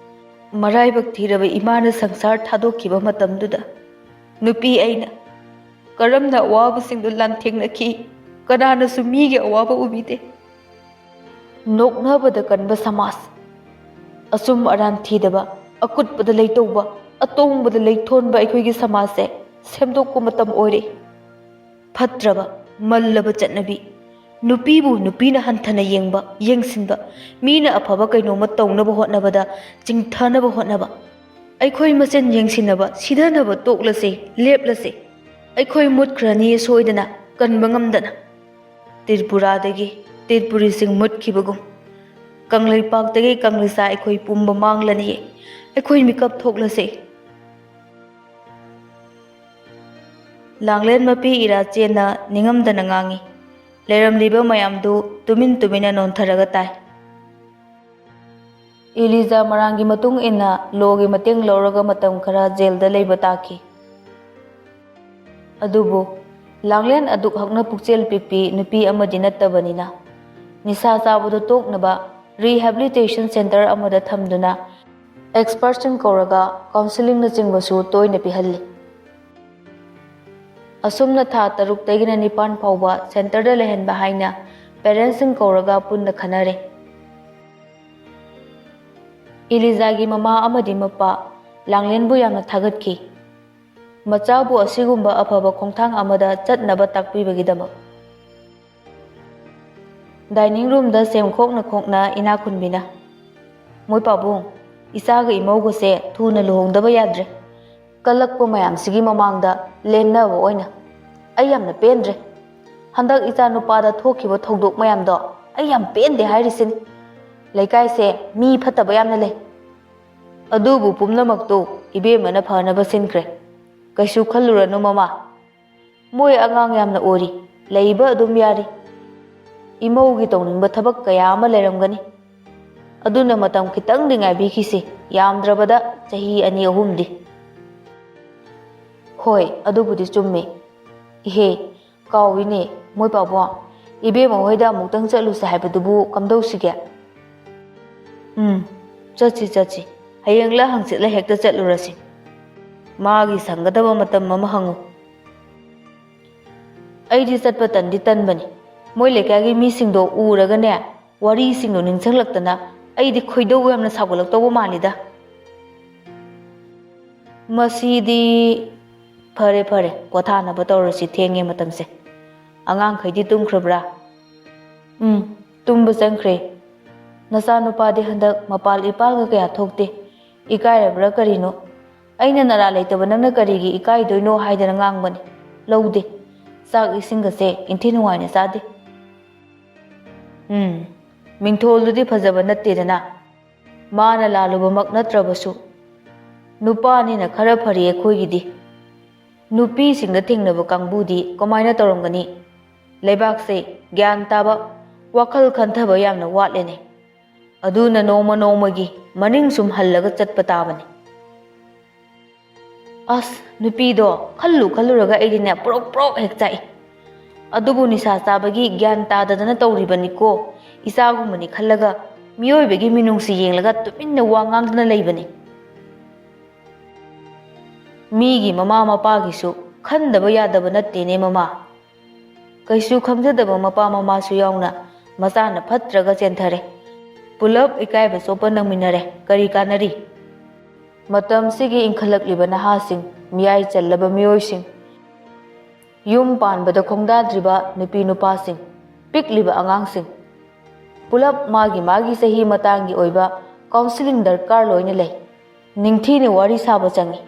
ꯃꯔꯥꯏꯕꯛ ꯊꯤꯔꯕ ꯏꯃꯥꯅ ꯁꯪꯁꯥꯔ ꯊꯥꯗꯣꯛꯈꯤꯕ ꯃꯇꯝꯗꯨꯗ ꯅꯨꯄꯤ ꯑꯩꯅ ꯀꯔꯝꯅ ꯑꯋꯥꯕꯁꯤꯡꯗꯨ ꯂꯥꯟꯊꯦꯡꯅꯈꯤ? ꯀꯅꯥꯅꯁꯨ ꯃꯤꯒꯤ ꯑꯋꯥꯕ ꯎꯕꯤꯗꯦ꯫ ꯅꯣꯛꯅꯕꯗ ꯀꯟꯕ ꯁꯃꯥꯖ, ꯑꯆꯨꯝ ꯑꯔꯥꯟ ꯊꯤꯗꯕ, ꯑꯀꯨꯠꯄꯗ ꯂꯩꯇꯧꯕ, ꯑꯇꯣꯡꯕꯗ ꯂꯩꯊꯣꯟꯕ ꯑꯩꯈꯣꯏꯒꯤ ꯁꯃꯥꯖꯁꯦ ꯁꯦꯝꯗꯣꯛꯄ ꯃꯇꯝ ꯑꯣꯏꯔꯦ꯫ ꯐꯠꯇ꯭ꯔꯕ, ꯃꯜꯂꯕ ꯆꯠꯅꯕꯤ, ꯅꯨꯄꯤꯕꯨ ꯅꯨꯄꯤꯅ ꯍꯟꯊꯅ ꯌꯦꯡꯕ, ꯌꯦꯡꯁꯤꯟꯕ, ꯃꯤꯅ ꯑꯐꯕ ꯀꯩꯅꯣꯝꯃ ꯇꯧꯅꯕ ꯍꯣꯠꯅꯕꯗ ꯆꯤꯡꯊꯅꯕ ꯍꯣꯠꯅꯕ, ꯑꯩꯈꯣꯏ ꯃꯁꯦꯟ ꯌꯦꯡꯁꯤꯟꯅꯕ, ꯁꯤꯊꯅꯕ ꯇꯣꯛꯂꯁꯦ, ꯂꯦꯞꯂꯁꯦ꯫ ꯑꯩꯈꯣꯏ ꯃꯨꯠꯈ꯭ꯔꯅꯤ ꯁꯣꯏꯗꯅ, ꯀꯟꯕ ꯉꯝꯗꯅ꯫ ꯇ꯭ꯔꯤꯄꯨꯔꯥꯗꯒꯤ ꯇ꯭ꯔꯤꯄꯨꯔꯤꯁꯤꯡ ꯃꯨꯠꯈꯤꯕꯒꯨꯝ, ꯀꯪꯂꯩꯄꯥꯛꯇꯒꯤ ꯀꯪꯂꯩꯆꯥ ꯑꯩꯈꯣꯏ ꯄꯨꯝꯕ ꯃꯥꯡꯂꯅꯤꯌꯦ꯫ ꯑꯩꯈꯣꯏ ꯃꯤꯀꯞ ꯊꯣꯛꯂꯁꯦ꯫ ꯂꯥꯡꯂꯦꯟ ꯃꯄꯤ ꯏꯔꯥꯆꯦꯟꯅ ꯅꯤꯡꯉꯝꯗꯅ ꯉꯥꯡꯉꯤ꯫ ꯂꯩꯔꯝꯂꯤꯕ ꯃꯌꯥꯝꯗꯨ ꯇꯨꯃꯤꯟ ꯇꯨꯃꯤꯟꯅ ꯅꯣꯟꯊꯔꯒ ꯇꯥꯏ꯫ ꯏꯂꯤꯖꯥ ꯃꯔꯥꯡꯒꯤ ꯃꯇꯨꯡ ꯏꯟꯅ ꯂꯣꯒꯤ ꯃꯇꯦꯡ ꯂꯧꯔꯒ ꯃꯇꯝ ꯈꯔ ꯖꯦꯜꯗ ꯂꯩꯕ ꯇꯥꯈꯤ꯫ ꯑꯗꯨꯕꯨ ꯂꯥꯡꯂꯦꯟ ꯑꯗꯨꯛ ꯍꯛꯅ ꯄꯨꯛꯆꯦꯜ ꯄꯤꯛꯄꯤ ꯅꯨꯄꯤ ꯑꯃꯗꯤ ꯅꯠꯇꯕꯅꯤꯅ, ꯅꯤꯁꯥ ꯆꯥꯕꯗꯨ ꯇꯣꯛꯅꯕ rehabilitation centre ꯑꯃꯗ ꯊꯝꯗꯨꯅ expertꯁꯤꯡ ꯀꯧꯔꯒ counselling ꯅꯆꯤꯡꯕꯁꯨ ꯇꯣꯏꯅ ꯄꯤꯍꯜꯂꯤ꯫ ꯑꯁꯨꯝꯅ ꯊꯥ ꯇꯔꯨꯛꯇꯒꯤꯅ ꯅꯤꯄꯥꯟ ꯐꯥꯎꯕ centreꯗ ꯂꯩꯍꯟꯕ ꯍꯥꯏꯅ parentsꯁꯤꯡ ꯀꯧꯔꯒ ꯄꯨꯟꯅ ꯈꯟꯅꯔꯦ꯫ ꯏꯂꯤꯖꯥꯒꯤ ꯃꯃꯥ ꯑꯃꯗꯤ ꯃꯄꯥ ꯂꯥꯡꯂꯦꯟꯕꯨ ꯌꯥꯝꯅ ꯊꯥꯒꯠꯈꯤ, ꯃꯆꯥꯕꯨ ꯑꯁꯤꯒꯨꯝꯕ ꯑꯐꯕ ꯈꯣꯡꯊꯥꯡ ꯑꯃꯗ ꯆꯠꯅꯕ ꯇꯥꯛꯄꯤꯕꯒꯤꯗꯃꯛ꯫ Dining roomꯗ ꯁꯦꯝ ꯈꯣꯛꯅ ꯈꯣꯛꯅ ꯏꯅꯥꯛ ꯈꯨꯟꯕꯤꯅ, "ꯃꯣꯏ ꯄꯥꯕꯨꯡ, ꯏꯆꯥꯒ ꯏꯃꯧꯒꯁꯦ ꯊꯨꯅ ꯂꯨꯍꯣꯡꯗꯕ ꯌꯥꯗ꯭ꯔꯦ꯫ ꯀꯜꯂꯛꯄ ꯃꯌꯥꯝꯁꯤꯒꯤ ꯃꯃꯥꯡꯗ ꯂꯦꯟꯅꯕ ꯑꯣꯏꯅ ꯑꯩ ꯌꯥꯝꯅ ꯄꯦꯟꯗ꯭ꯔꯦ꯫ ꯍꯟꯗꯛ ꯏꯆꯥ ꯅꯨꯄꯥꯗ ꯊꯣꯛꯈꯤꯕ ꯊꯧꯗꯣꯛ ꯃꯌꯥꯝꯗꯣ ꯑꯩ ꯌꯥꯝ ꯄꯦꯟꯗꯦ ꯍꯥꯏꯔꯤꯁꯤꯅꯤ꯫ ꯂꯩꯀꯥꯏꯁꯦ ꯃꯤ ꯐꯠꯇꯕ ꯌꯥꯝꯅ ꯂꯩ꯫ ꯑꯗꯨꯕꯨ ꯄꯨꯝꯅꯃꯛꯇꯨ ꯏꯕꯦꯝꯃꯅ ꯐꯅꯕ ꯁꯤꯟꯈ꯭ꯔꯦ꯫ ꯀꯩꯁꯨ ꯈꯜꯂꯨꯔꯅꯨ ꯃꯃꯥ꯫ ꯃꯣꯏ ꯑꯉꯥꯡ ꯌꯥꯝꯅ ꯑꯣꯏꯔꯤ, ꯂꯩꯕ ꯑꯗꯨꯝ ꯌꯥꯔꯤ꯫ ꯏꯃꯧꯒꯤ ꯇꯧꯅꯤꯡꯕ ꯊꯕꯛ ꯀꯌꯥ ꯑꯃ ꯂꯩꯔꯝꯒꯅꯤ꯫ ꯑꯗꯨꯅ ꯃꯇꯝ ꯈꯤꯇꯪꯗꯤ ꯉꯥꯏꯕꯤꯈꯤꯁꯤ, ꯌꯥꯝꯗ꯭ꯔꯕꯗ ꯆꯍꯤ ꯑꯅꯤ ꯑꯍꯨꯝꯗꯤ꯫ ꯍꯣꯏ, ꯑꯗꯨꯕꯨꯗꯤ ꯆꯨꯝꯃꯤ꯫ ꯏꯍꯦ, ꯀꯥꯎꯏꯅꯦ, ꯃꯣꯏ ꯄꯥꯕꯨꯡ, ꯏꯕꯦꯝꯃ ꯍꯣꯏꯗ ꯑꯃꯨꯛꯇꯪ ꯆꯠꯂꯨꯁꯦ ꯍꯥꯏꯕꯗꯨꯕꯨ ꯀꯝꯗꯧꯁꯤꯒꯦ? ꯎꯝ, ꯆꯠꯁꯤ, ꯆꯠꯁꯤ꯫ ꯍꯌꯦꯡꯂ ꯍꯪꯆꯤꯠꯂ ꯍꯦꯛꯇ ꯆꯠꯂꯨꯔꯁꯤ꯫ ꯃꯥꯒꯤ ꯁꯪꯒꯗꯕ ꯃꯇꯝ ꯑꯃ ꯍꯪꯉꯨ꯫ ꯑꯩꯗꯤ ꯆꯠꯄ ꯇꯟꯗꯤ ꯇꯟꯕꯅꯤ꯫ ꯃꯣꯏ ꯂꯩꯀꯥꯏꯒꯤ ꯃꯤꯁꯤꯡꯗꯣ ꯎꯔꯒꯅꯦ, ꯋꯥꯔꯤꯁꯤꯡꯗꯣ ꯅꯤꯡꯁꯤꯡꯂꯛꯇꯅ ꯑꯩꯗꯤ ꯈꯣꯏꯗꯧ ꯌꯥꯝꯅ ꯁꯥꯎꯒꯠꯂꯛꯇꯧꯕ ꯃꯥꯜꯂꯤꯗ꯫ ꯃꯁꯤꯗꯤ ꯐꯔꯦ, ꯐꯔꯦ, ꯄꯣꯊꯥꯅꯕ ꯇꯧꯔꯁꯤ, ꯊꯦꯡꯉꯦ ꯃꯇꯝꯁꯦ꯫ ꯑꯉꯥꯡꯈꯩꯗꯤ ꯇꯨꯝꯈ꯭ꯔꯕ꯭ꯔꯥ? ꯎꯝ, ꯇꯨꯝꯕ ꯆꯪꯈ꯭ꯔꯦ꯫ ꯅꯆꯥꯅꯨꯄꯥꯗꯤ ꯍꯟꯗꯛ ꯃꯄꯥꯜ ꯏꯄꯥꯜꯒ ꯀꯌꯥ ꯊꯣꯛꯇꯦ꯫ ꯏꯀꯥꯏꯔꯕ꯭ꯔꯥ ꯀꯔꯤꯅꯣ? ꯑꯩꯅ ꯅꯔꯥ ꯂꯩꯇꯕ ꯅꯪꯅ ꯀꯔꯤꯒꯤ ꯏꯀꯥꯏꯗꯣꯏꯅꯣ ꯍꯥꯏꯗꯅ ꯉꯥꯡꯕꯅꯤ꯫ ꯂꯧꯗꯦ꯫ ꯆꯥꯛ ꯏꯁꯤꯡꯒꯁꯦ ꯏꯟꯊꯤ ꯅꯨꯡꯉꯥꯏꯅ ꯆꯥꯗꯦ꯫ ꯎꯝ, ꯃꯤꯡꯊꯣꯜꯗꯨꯗꯤ ꯐꯖꯕ ꯅꯠꯇꯦꯗꯅ꯫ ꯃꯥꯅ ꯂꯥꯜꯂꯨꯕꯃꯛ ꯅꯠꯇ꯭ꯔꯕꯁꯨ, ꯅꯨꯄꯥꯅꯤꯅ ꯈꯔ ꯐꯔꯤ ꯑꯩꯈꯣꯏꯒꯤꯗꯤ꯫ ꯅꯨꯄꯤꯁꯤꯡꯗ ꯊꯦꯡꯅꯕ ꯀꯥꯡꯕꯨꯗꯤ ꯀꯃꯥꯏꯅ ꯇꯧꯔꯝꯒꯅꯤ? ꯂꯩꯕꯥꯛꯁꯦ ꯒ꯭ꯌꯥꯟ ꯇꯥꯕ, ꯋꯥꯈꯜ ꯈꯟꯊꯕ ꯌꯥꯝꯅ ꯋꯥꯠꯂꯦꯅꯦ꯫ ꯑꯗꯨꯅ ꯅꯣꯡꯃ ꯅꯣꯡꯃꯒꯤ ꯃꯅꯤꯡ ꯁꯨꯝ ꯍꯜꯂꯒ ꯆꯠꯄ ꯇꯥꯕꯅꯤ꯫ ꯑꯁ, ꯅꯨꯄꯤꯗꯣ ꯈꯜꯂꯨ ꯈꯜꯂꯨꯔꯒ ꯑꯩꯗꯤꯅꯦ, ꯄ꯭ꯔꯣꯛ ꯄ꯭ꯔꯣꯛ ꯍꯦꯛ ꯆꯥꯛꯏ꯫ ꯑꯗꯨꯕꯨ ꯅꯤꯁꯥ ꯆꯥꯕꯒꯤ ꯒ꯭ꯌꯥꯟ ꯇꯥꯗꯗꯅ ꯇꯧꯔꯤꯕꯅꯤꯀꯣ꯫ ꯏꯆꯥꯒꯨꯝꯕꯅꯤ ꯈꯜꯂꯒ ꯃꯤꯑꯣꯏꯕꯒꯤ ꯃꯤꯅꯨꯡꯁꯤ ꯌꯦꯡꯂꯒ ꯇꯨꯃꯤꯟꯅ ꯋꯥ ꯉꯥꯡꯗꯅ ꯂꯩꯕꯅꯤ꯫ ꯃꯤꯒꯤ ꯃꯃꯥ ꯃꯄꯥꯒꯤꯁꯨ ꯈꯟꯗꯕ ꯌꯥꯗꯕ ꯅꯠꯇꯦꯅꯦ ꯃꯃꯥ꯫ ꯀꯩꯁꯨ ꯈꯪꯖꯗꯕ ꯃꯄꯥ ꯃꯃꯥꯁꯨ ꯌꯥꯎꯅ ꯃꯆꯥꯅ ꯐꯠꯇ꯭ꯔꯒ ꯆꯦꯟꯊꯔꯦ꯫ ꯄꯨꯂꯞ ꯏꯀꯥꯏꯕ ꯆꯣꯞꯄ ꯅꯪꯃꯤꯟꯅꯔꯦ꯫ ꯀꯔꯤ ꯀꯥꯟꯅꯔꯤ? ꯃꯇꯝꯁꯤꯒꯤ ꯏꯟꯈꯠꯂꯛꯂꯤꯕ ꯅꯍꯥꯁꯤꯡ, ꯃꯤꯌꯥꯏ ꯆꯜꯂꯕ ꯃꯤꯑꯣꯏꯁꯤꯡ, ꯌꯨꯝ ꯄꯥꯟꯕꯗ ꯈꯣꯡꯗꯥꯗ꯭ꯔꯤꯕ ꯅꯨꯄꯤ ꯅꯨꯄꯥꯁꯤꯡ, ꯄꯤꯛꯂꯤꯕ ꯑꯉꯥꯡꯁꯤꯡ, ꯄꯨꯂꯞ ꯃꯥꯒꯤ ꯃꯥꯒꯤ ꯆꯍꯤ ꯃꯇꯥꯡꯒꯤ ꯑꯣꯏꯕ counselling ꯗꯔꯀꯥꯔ ꯂꯣꯏꯅ ꯂꯩ꯫ ꯅꯤꯡꯊꯤꯅ ꯋꯥꯔꯤ ꯁꯥꯕ ꯆꯪꯏ꯫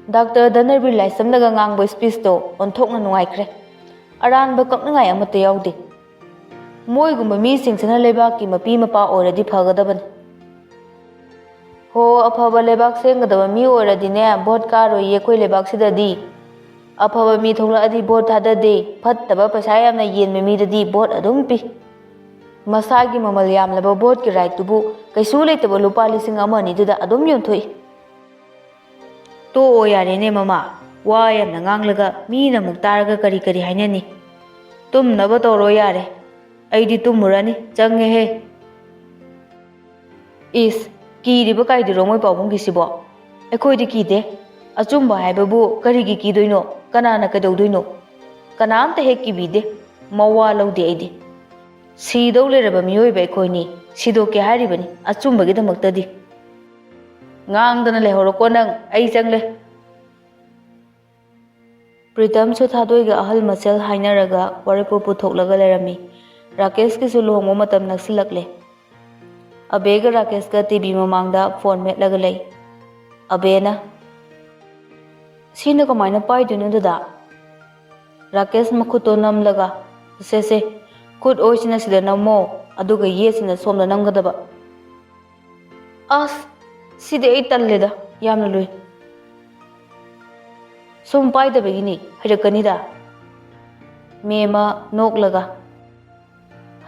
ꯗꯥꯛꯇꯔ ꯙꯅꯕꯤꯔ ꯂꯥꯏꯁ꯭ꯔꯝꯗꯒ ꯉꯥꯡꯕ ꯁ꯭ꯄꯤꯆꯇꯣ ꯑꯣꯟꯊꯣꯛꯅ ꯅꯨꯡꯉꯥꯏꯈ꯭ꯔꯦ꯫ ꯑꯔꯥꯟꯕ ꯀꯛꯅꯤꯡꯉꯥꯏ ꯑꯃꯠꯇ ꯌꯥꯎꯗꯦ꯫ ꯃꯣꯏꯒꯨꯝꯕ ꯃꯤꯁꯤꯡꯁꯤꯅ ꯂꯩꯕꯥꯛꯀꯤ ꯃꯄꯤ ꯃꯄꯥ ꯑꯣꯏꯔꯗꯤ ꯐꯒꯗꯕꯅꯤ꯫ ꯍꯣ, ꯑꯐꯕ ꯂꯩꯕꯥꯛ ꯁꯦꯝꯒꯗꯕ ꯃꯤ ꯑꯣꯏꯔꯗꯤꯅꯦ, ꯚꯣꯠ ꯀꯥꯔꯣꯏꯌꯦ ꯑꯩꯈꯣꯏ ꯂꯩꯕꯥꯛꯁꯤꯗꯗꯤ꯫ ꯑꯐꯕ ꯃꯤ ꯊꯣꯛꯂꯛꯑꯗꯤ ꯚꯣꯠ ꯊꯥꯗꯗꯦ, ꯐꯠꯇꯕ ꯄꯩꯁꯥ ꯌꯥꯝꯅ ꯌꯦꯟꯕ ꯃꯤꯗꯗꯤ ꯚꯣꯠ ꯑꯗꯨꯝ ꯄꯤ꯫ ꯃꯁꯥꯒꯤ ꯃꯃꯜ ꯌꯥꯝꯂꯕ ꯚꯣꯠꯀꯤ ꯔꯥꯏꯠꯇꯨꯕꯨ ꯀꯩꯁꯨ ꯂꯩꯇꯕ ꯂꯨꯄꯥ ꯂꯤꯁꯤꯡ ꯑꯃ ꯑꯅꯤꯗꯨꯗ ꯑꯗꯨꯝ ꯌꯣꯟꯊꯣꯛꯏ꯫ ꯇꯣꯛꯑꯣ ꯌꯥꯔꯦꯅꯦ ꯃꯃꯥ, ꯋꯥ ꯌꯥꯝꯅ ꯉꯥꯡꯂꯒ ꯃꯤꯅ ꯑꯃꯨꯛ ꯇꯥꯔꯒ ꯀꯔꯤ ꯀꯔꯤ ꯍꯥꯏꯅꯅꯤ? ꯇꯨꯝꯅꯕ ꯇꯧꯔꯣ ꯌꯥꯔꯦ, ꯑꯩꯗꯤ ꯇꯨꯝꯃꯨꯔꯅꯤ, ꯆꯪꯉꯦꯍꯦ꯫ ꯏꯁ, ꯀꯤꯔꯤꯕ ꯀꯥꯏꯗꯨꯔꯣ ꯃꯣꯏ ꯄꯥꯕꯨꯡꯒꯤꯁꯤꯕꯣ? ꯑꯩꯈꯣꯏꯗꯤ ꯀꯤꯗꯦ꯫ ꯑꯆꯨꯝꯕ ꯍꯥꯏꯕꯕꯨ ꯀꯔꯤꯒꯤ ꯀꯤꯗꯣꯏꯅꯣ? ꯀꯅꯥꯅ ꯀꯩꯗꯧꯗꯣꯏꯅꯣ? ꯀꯅꯥꯝꯇ ꯍꯦꯛ ꯀꯤꯕꯤꯗꯦ꯫ ꯃꯋꯥ ꯂꯧꯗꯦ ꯑꯩꯗꯤ꯫ ꯁꯤꯗꯧ ꯂꯩꯔꯕ ꯃꯤꯑꯣꯏꯕ ꯑꯩꯈꯣꯏꯅꯤ꯫ ꯁꯤꯗꯣꯛꯀꯦ ꯍꯥꯏꯔꯤꯕꯅꯤ, ꯑꯆꯨꯝꯕꯒꯤꯗꯃꯛꯇꯗꯤ꯫ ꯉꯥꯡꯗꯅ ꯂꯩꯍꯧꯔꯣꯀꯣ ꯅꯪ, ꯑꯩ ꯆꯪꯂꯦ꯫ ꯄ꯭ꯔꯤꯇꯝꯁꯨ ꯊꯥꯗꯣꯏꯒ ꯑꯍꯜ ꯃꯁꯦꯜ ꯍꯥꯏꯅꯔꯒ ꯋꯥꯔꯦꯞ ꯄꯨꯊꯣꯛꯂꯒ ꯂꯩꯔꯝꯃꯤ꯫ ꯔꯥꯀꯦꯁꯀꯤꯁꯨ ꯂꯨꯍꯣꯡꯕ ꯃꯇꯝ ꯅꯛꯁꯤꯜꯂꯛꯂꯦ꯫ ꯑꯕꯦꯒ ꯔꯥꯀꯦꯁꯀ ꯇꯤꯚꯤ ꯃꯃꯥꯡꯗ ꯐꯣꯟ ꯃꯦꯠꯂꯒ ꯂꯩ꯫ ꯑꯕꯦꯅ, "ꯁꯤꯅ ꯀꯃꯥꯏꯅ ꯄꯥꯏꯗꯣꯏꯅꯣ ꯗꯗꯥ?" ꯔꯥꯀꯦꯁ ꯃꯈꯨꯠꯇꯣ ꯅꯝꯂꯒ, "ꯁꯦ, ꯁꯦ, ꯈꯨꯠ ꯑꯣꯏꯁꯤꯅ ꯁꯤꯗ ꯅꯝꯃꯣ, ꯑꯗꯨꯒ ꯌꯦꯠꯁꯤꯅ ꯁꯣꯝꯗ ꯅꯝꯒꯗꯕ꯫" "ꯑꯁ, ꯁꯤꯗꯤ ꯑꯩ ꯇꯜꯂꯦꯗ, ꯌꯥꯝꯅ ꯂꯨꯏ꯫" "ꯁꯨꯝ ꯄꯥꯏꯗꯕꯒꯤꯅꯤ, ꯍꯩꯔꯛꯀꯅꯤꯗ꯫" ꯃꯦꯝꯃ ꯅꯣꯛꯂꯒ,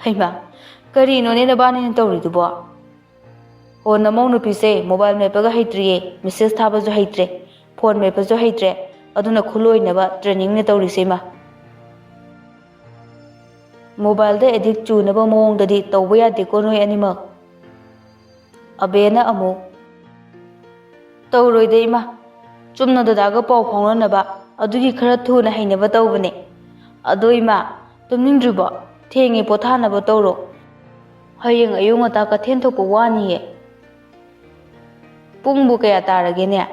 "ꯍꯩꯃꯥ, ꯀꯔꯤꯅꯣꯅꯦ ꯅꯕꯥꯅꯤꯅ ꯇꯧꯔꯤꯗꯨꯕꯣ? ꯑꯣ, ꯅꯃꯧ ꯅꯨꯄꯤꯁꯦ ꯃꯣꯕꯥꯏꯜ ꯃꯦꯠꯄꯒ ꯍꯩꯇ꯭ꯔꯤꯌꯦ, ꯃꯦꯁꯦꯖ ꯊꯥꯕꯁꯨ ꯍꯩꯇ꯭ꯔꯦ, ꯐꯣꯟ ꯃꯦꯠꯄꯁꯨ ꯍꯩꯇ꯭ꯔꯦ, ꯑꯗꯨꯅ ꯈꯨꯂꯣꯏꯅꯕ ꯇ꯭ꯔꯦꯅꯤꯡꯅꯦ ꯇꯧꯔꯤꯁꯦ ꯏꯃꯥ꯫ ꯃꯣꯕꯥꯏꯜꯗ ꯑꯦꯗꯤꯛ ꯆꯨꯅꯕ ꯃꯑꯣꯡꯗꯗꯤ ꯇꯧꯕ ꯌꯥꯗꯦꯀꯣ ꯅꯣꯏ ꯑꯅꯤꯃꯛ꯫" ꯑꯕꯦꯅ ꯑꯃꯨꯛ, "ꯇꯧꯔꯣꯏꯗ ꯏꯃꯥ, ꯆꯨꯝꯅ ꯗꯗꯥꯒ ꯄꯥꯎ ꯐꯥꯎꯅꯅꯕ, ꯑꯗꯨꯒꯤ ꯈꯔ ꯊꯨꯅ ꯍꯩꯅꯕ ꯇꯧꯕꯅꯦ꯫ ꯑꯗꯣ ꯏꯃꯥ, ꯇꯨꯝꯅꯤꯡꯗ꯭ꯔꯤꯕꯣ? ꯊꯦꯡꯉꯦ, ꯄꯣꯊꯥꯅꯕ ꯇꯧꯔꯣ꯫ ꯍꯌꯦꯡ ꯑꯌꯨꯛ ꯉꯟꯇꯥ ꯀꯩꯊꯦꯜ ꯊꯣꯛꯄ ꯋꯥꯅꯤꯌꯦ꯫" "ꯄꯨꯡꯕꯨ ꯀꯌꯥ ꯇꯥꯔꯒꯦꯅꯦ?"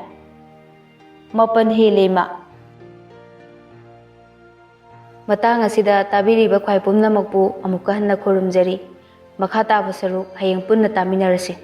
"ꯃꯥꯄꯟ ꯍꯦꯜꯂꯦ ꯏꯃꯥ꯫" ꯃꯇꯥꯡ ꯑꯁꯤꯗ ꯇꯥꯕꯤꯔꯤꯕ ꯈ꯭ꯋꯥꯏ ꯄꯨꯝꯅꯃꯛꯄꯨ ꯑꯃꯨꯛꯀ ꯍꯟꯅ ꯈꯨꯔꯨꯝꯖꯔꯤ꯫ ꯃꯈꯥ ꯇꯥꯕ ꯁꯔꯨꯛ ꯍꯌꯦꯡ ꯄꯨꯟꯅ ꯇꯥꯃꯤꯟꯅꯔꯁꯤ꯫